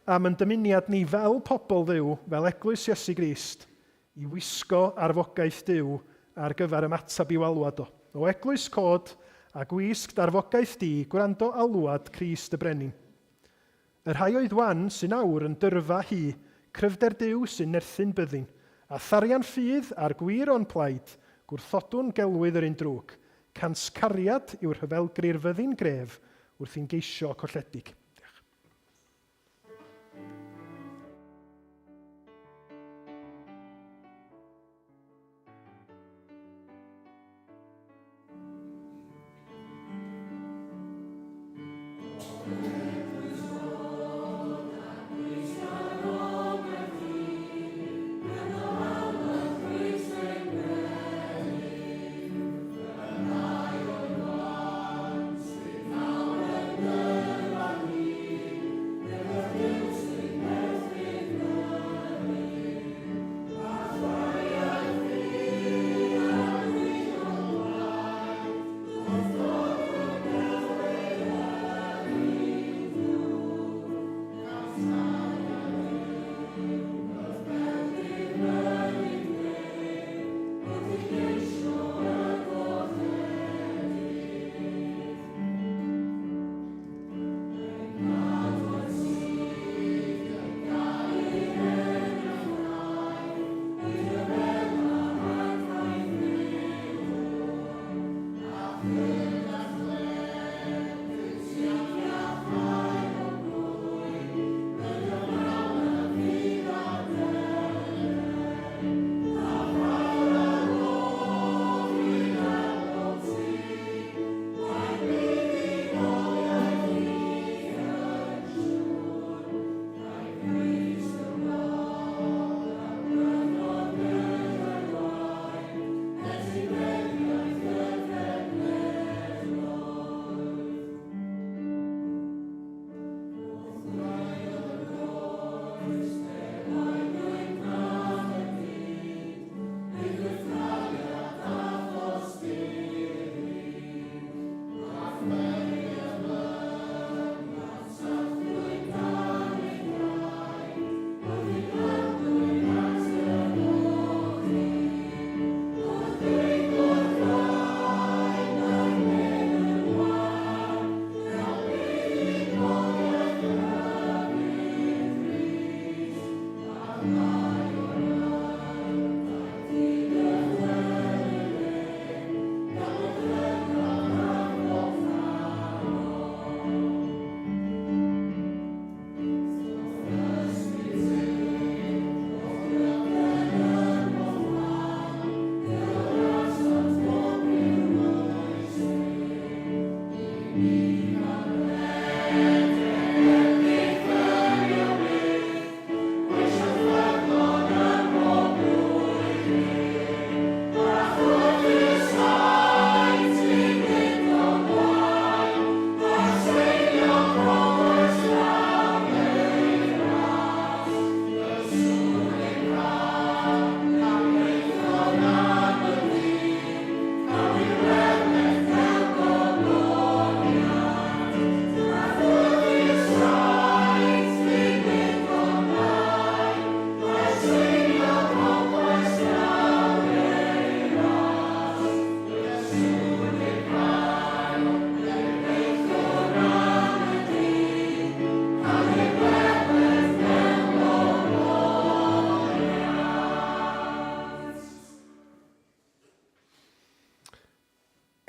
am yn dymuniad ni fel pobl Dduw, fel eglwys Iesu Grist, i wisgo arfogaeth Duw ar gyfer ymateb i'w alwad o. O eglwys cod a gwisg darfogaeth di, gwrando alwad Crist y Brenin. Y rhai oedd wan sy'n awr yn dyrfa hi, cryfder Duw sy'n nerthu'n byddin, a tharian ffydd a'r gwir o'n plaid, gwrthodwn gelwydd yr un drwg, cans cariad yw'r rhyfelgri'r fyddin gref wrth i'n geisio colledig. Diolch.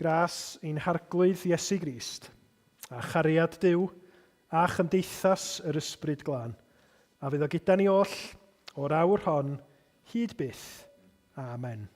Gras ein Harglwydd Iesu Grist, a chariad Duw, a chymdeithas yr Ysbryd Glân, a fydd o gyda ni oll o'r awr hon hyd byth. Amen.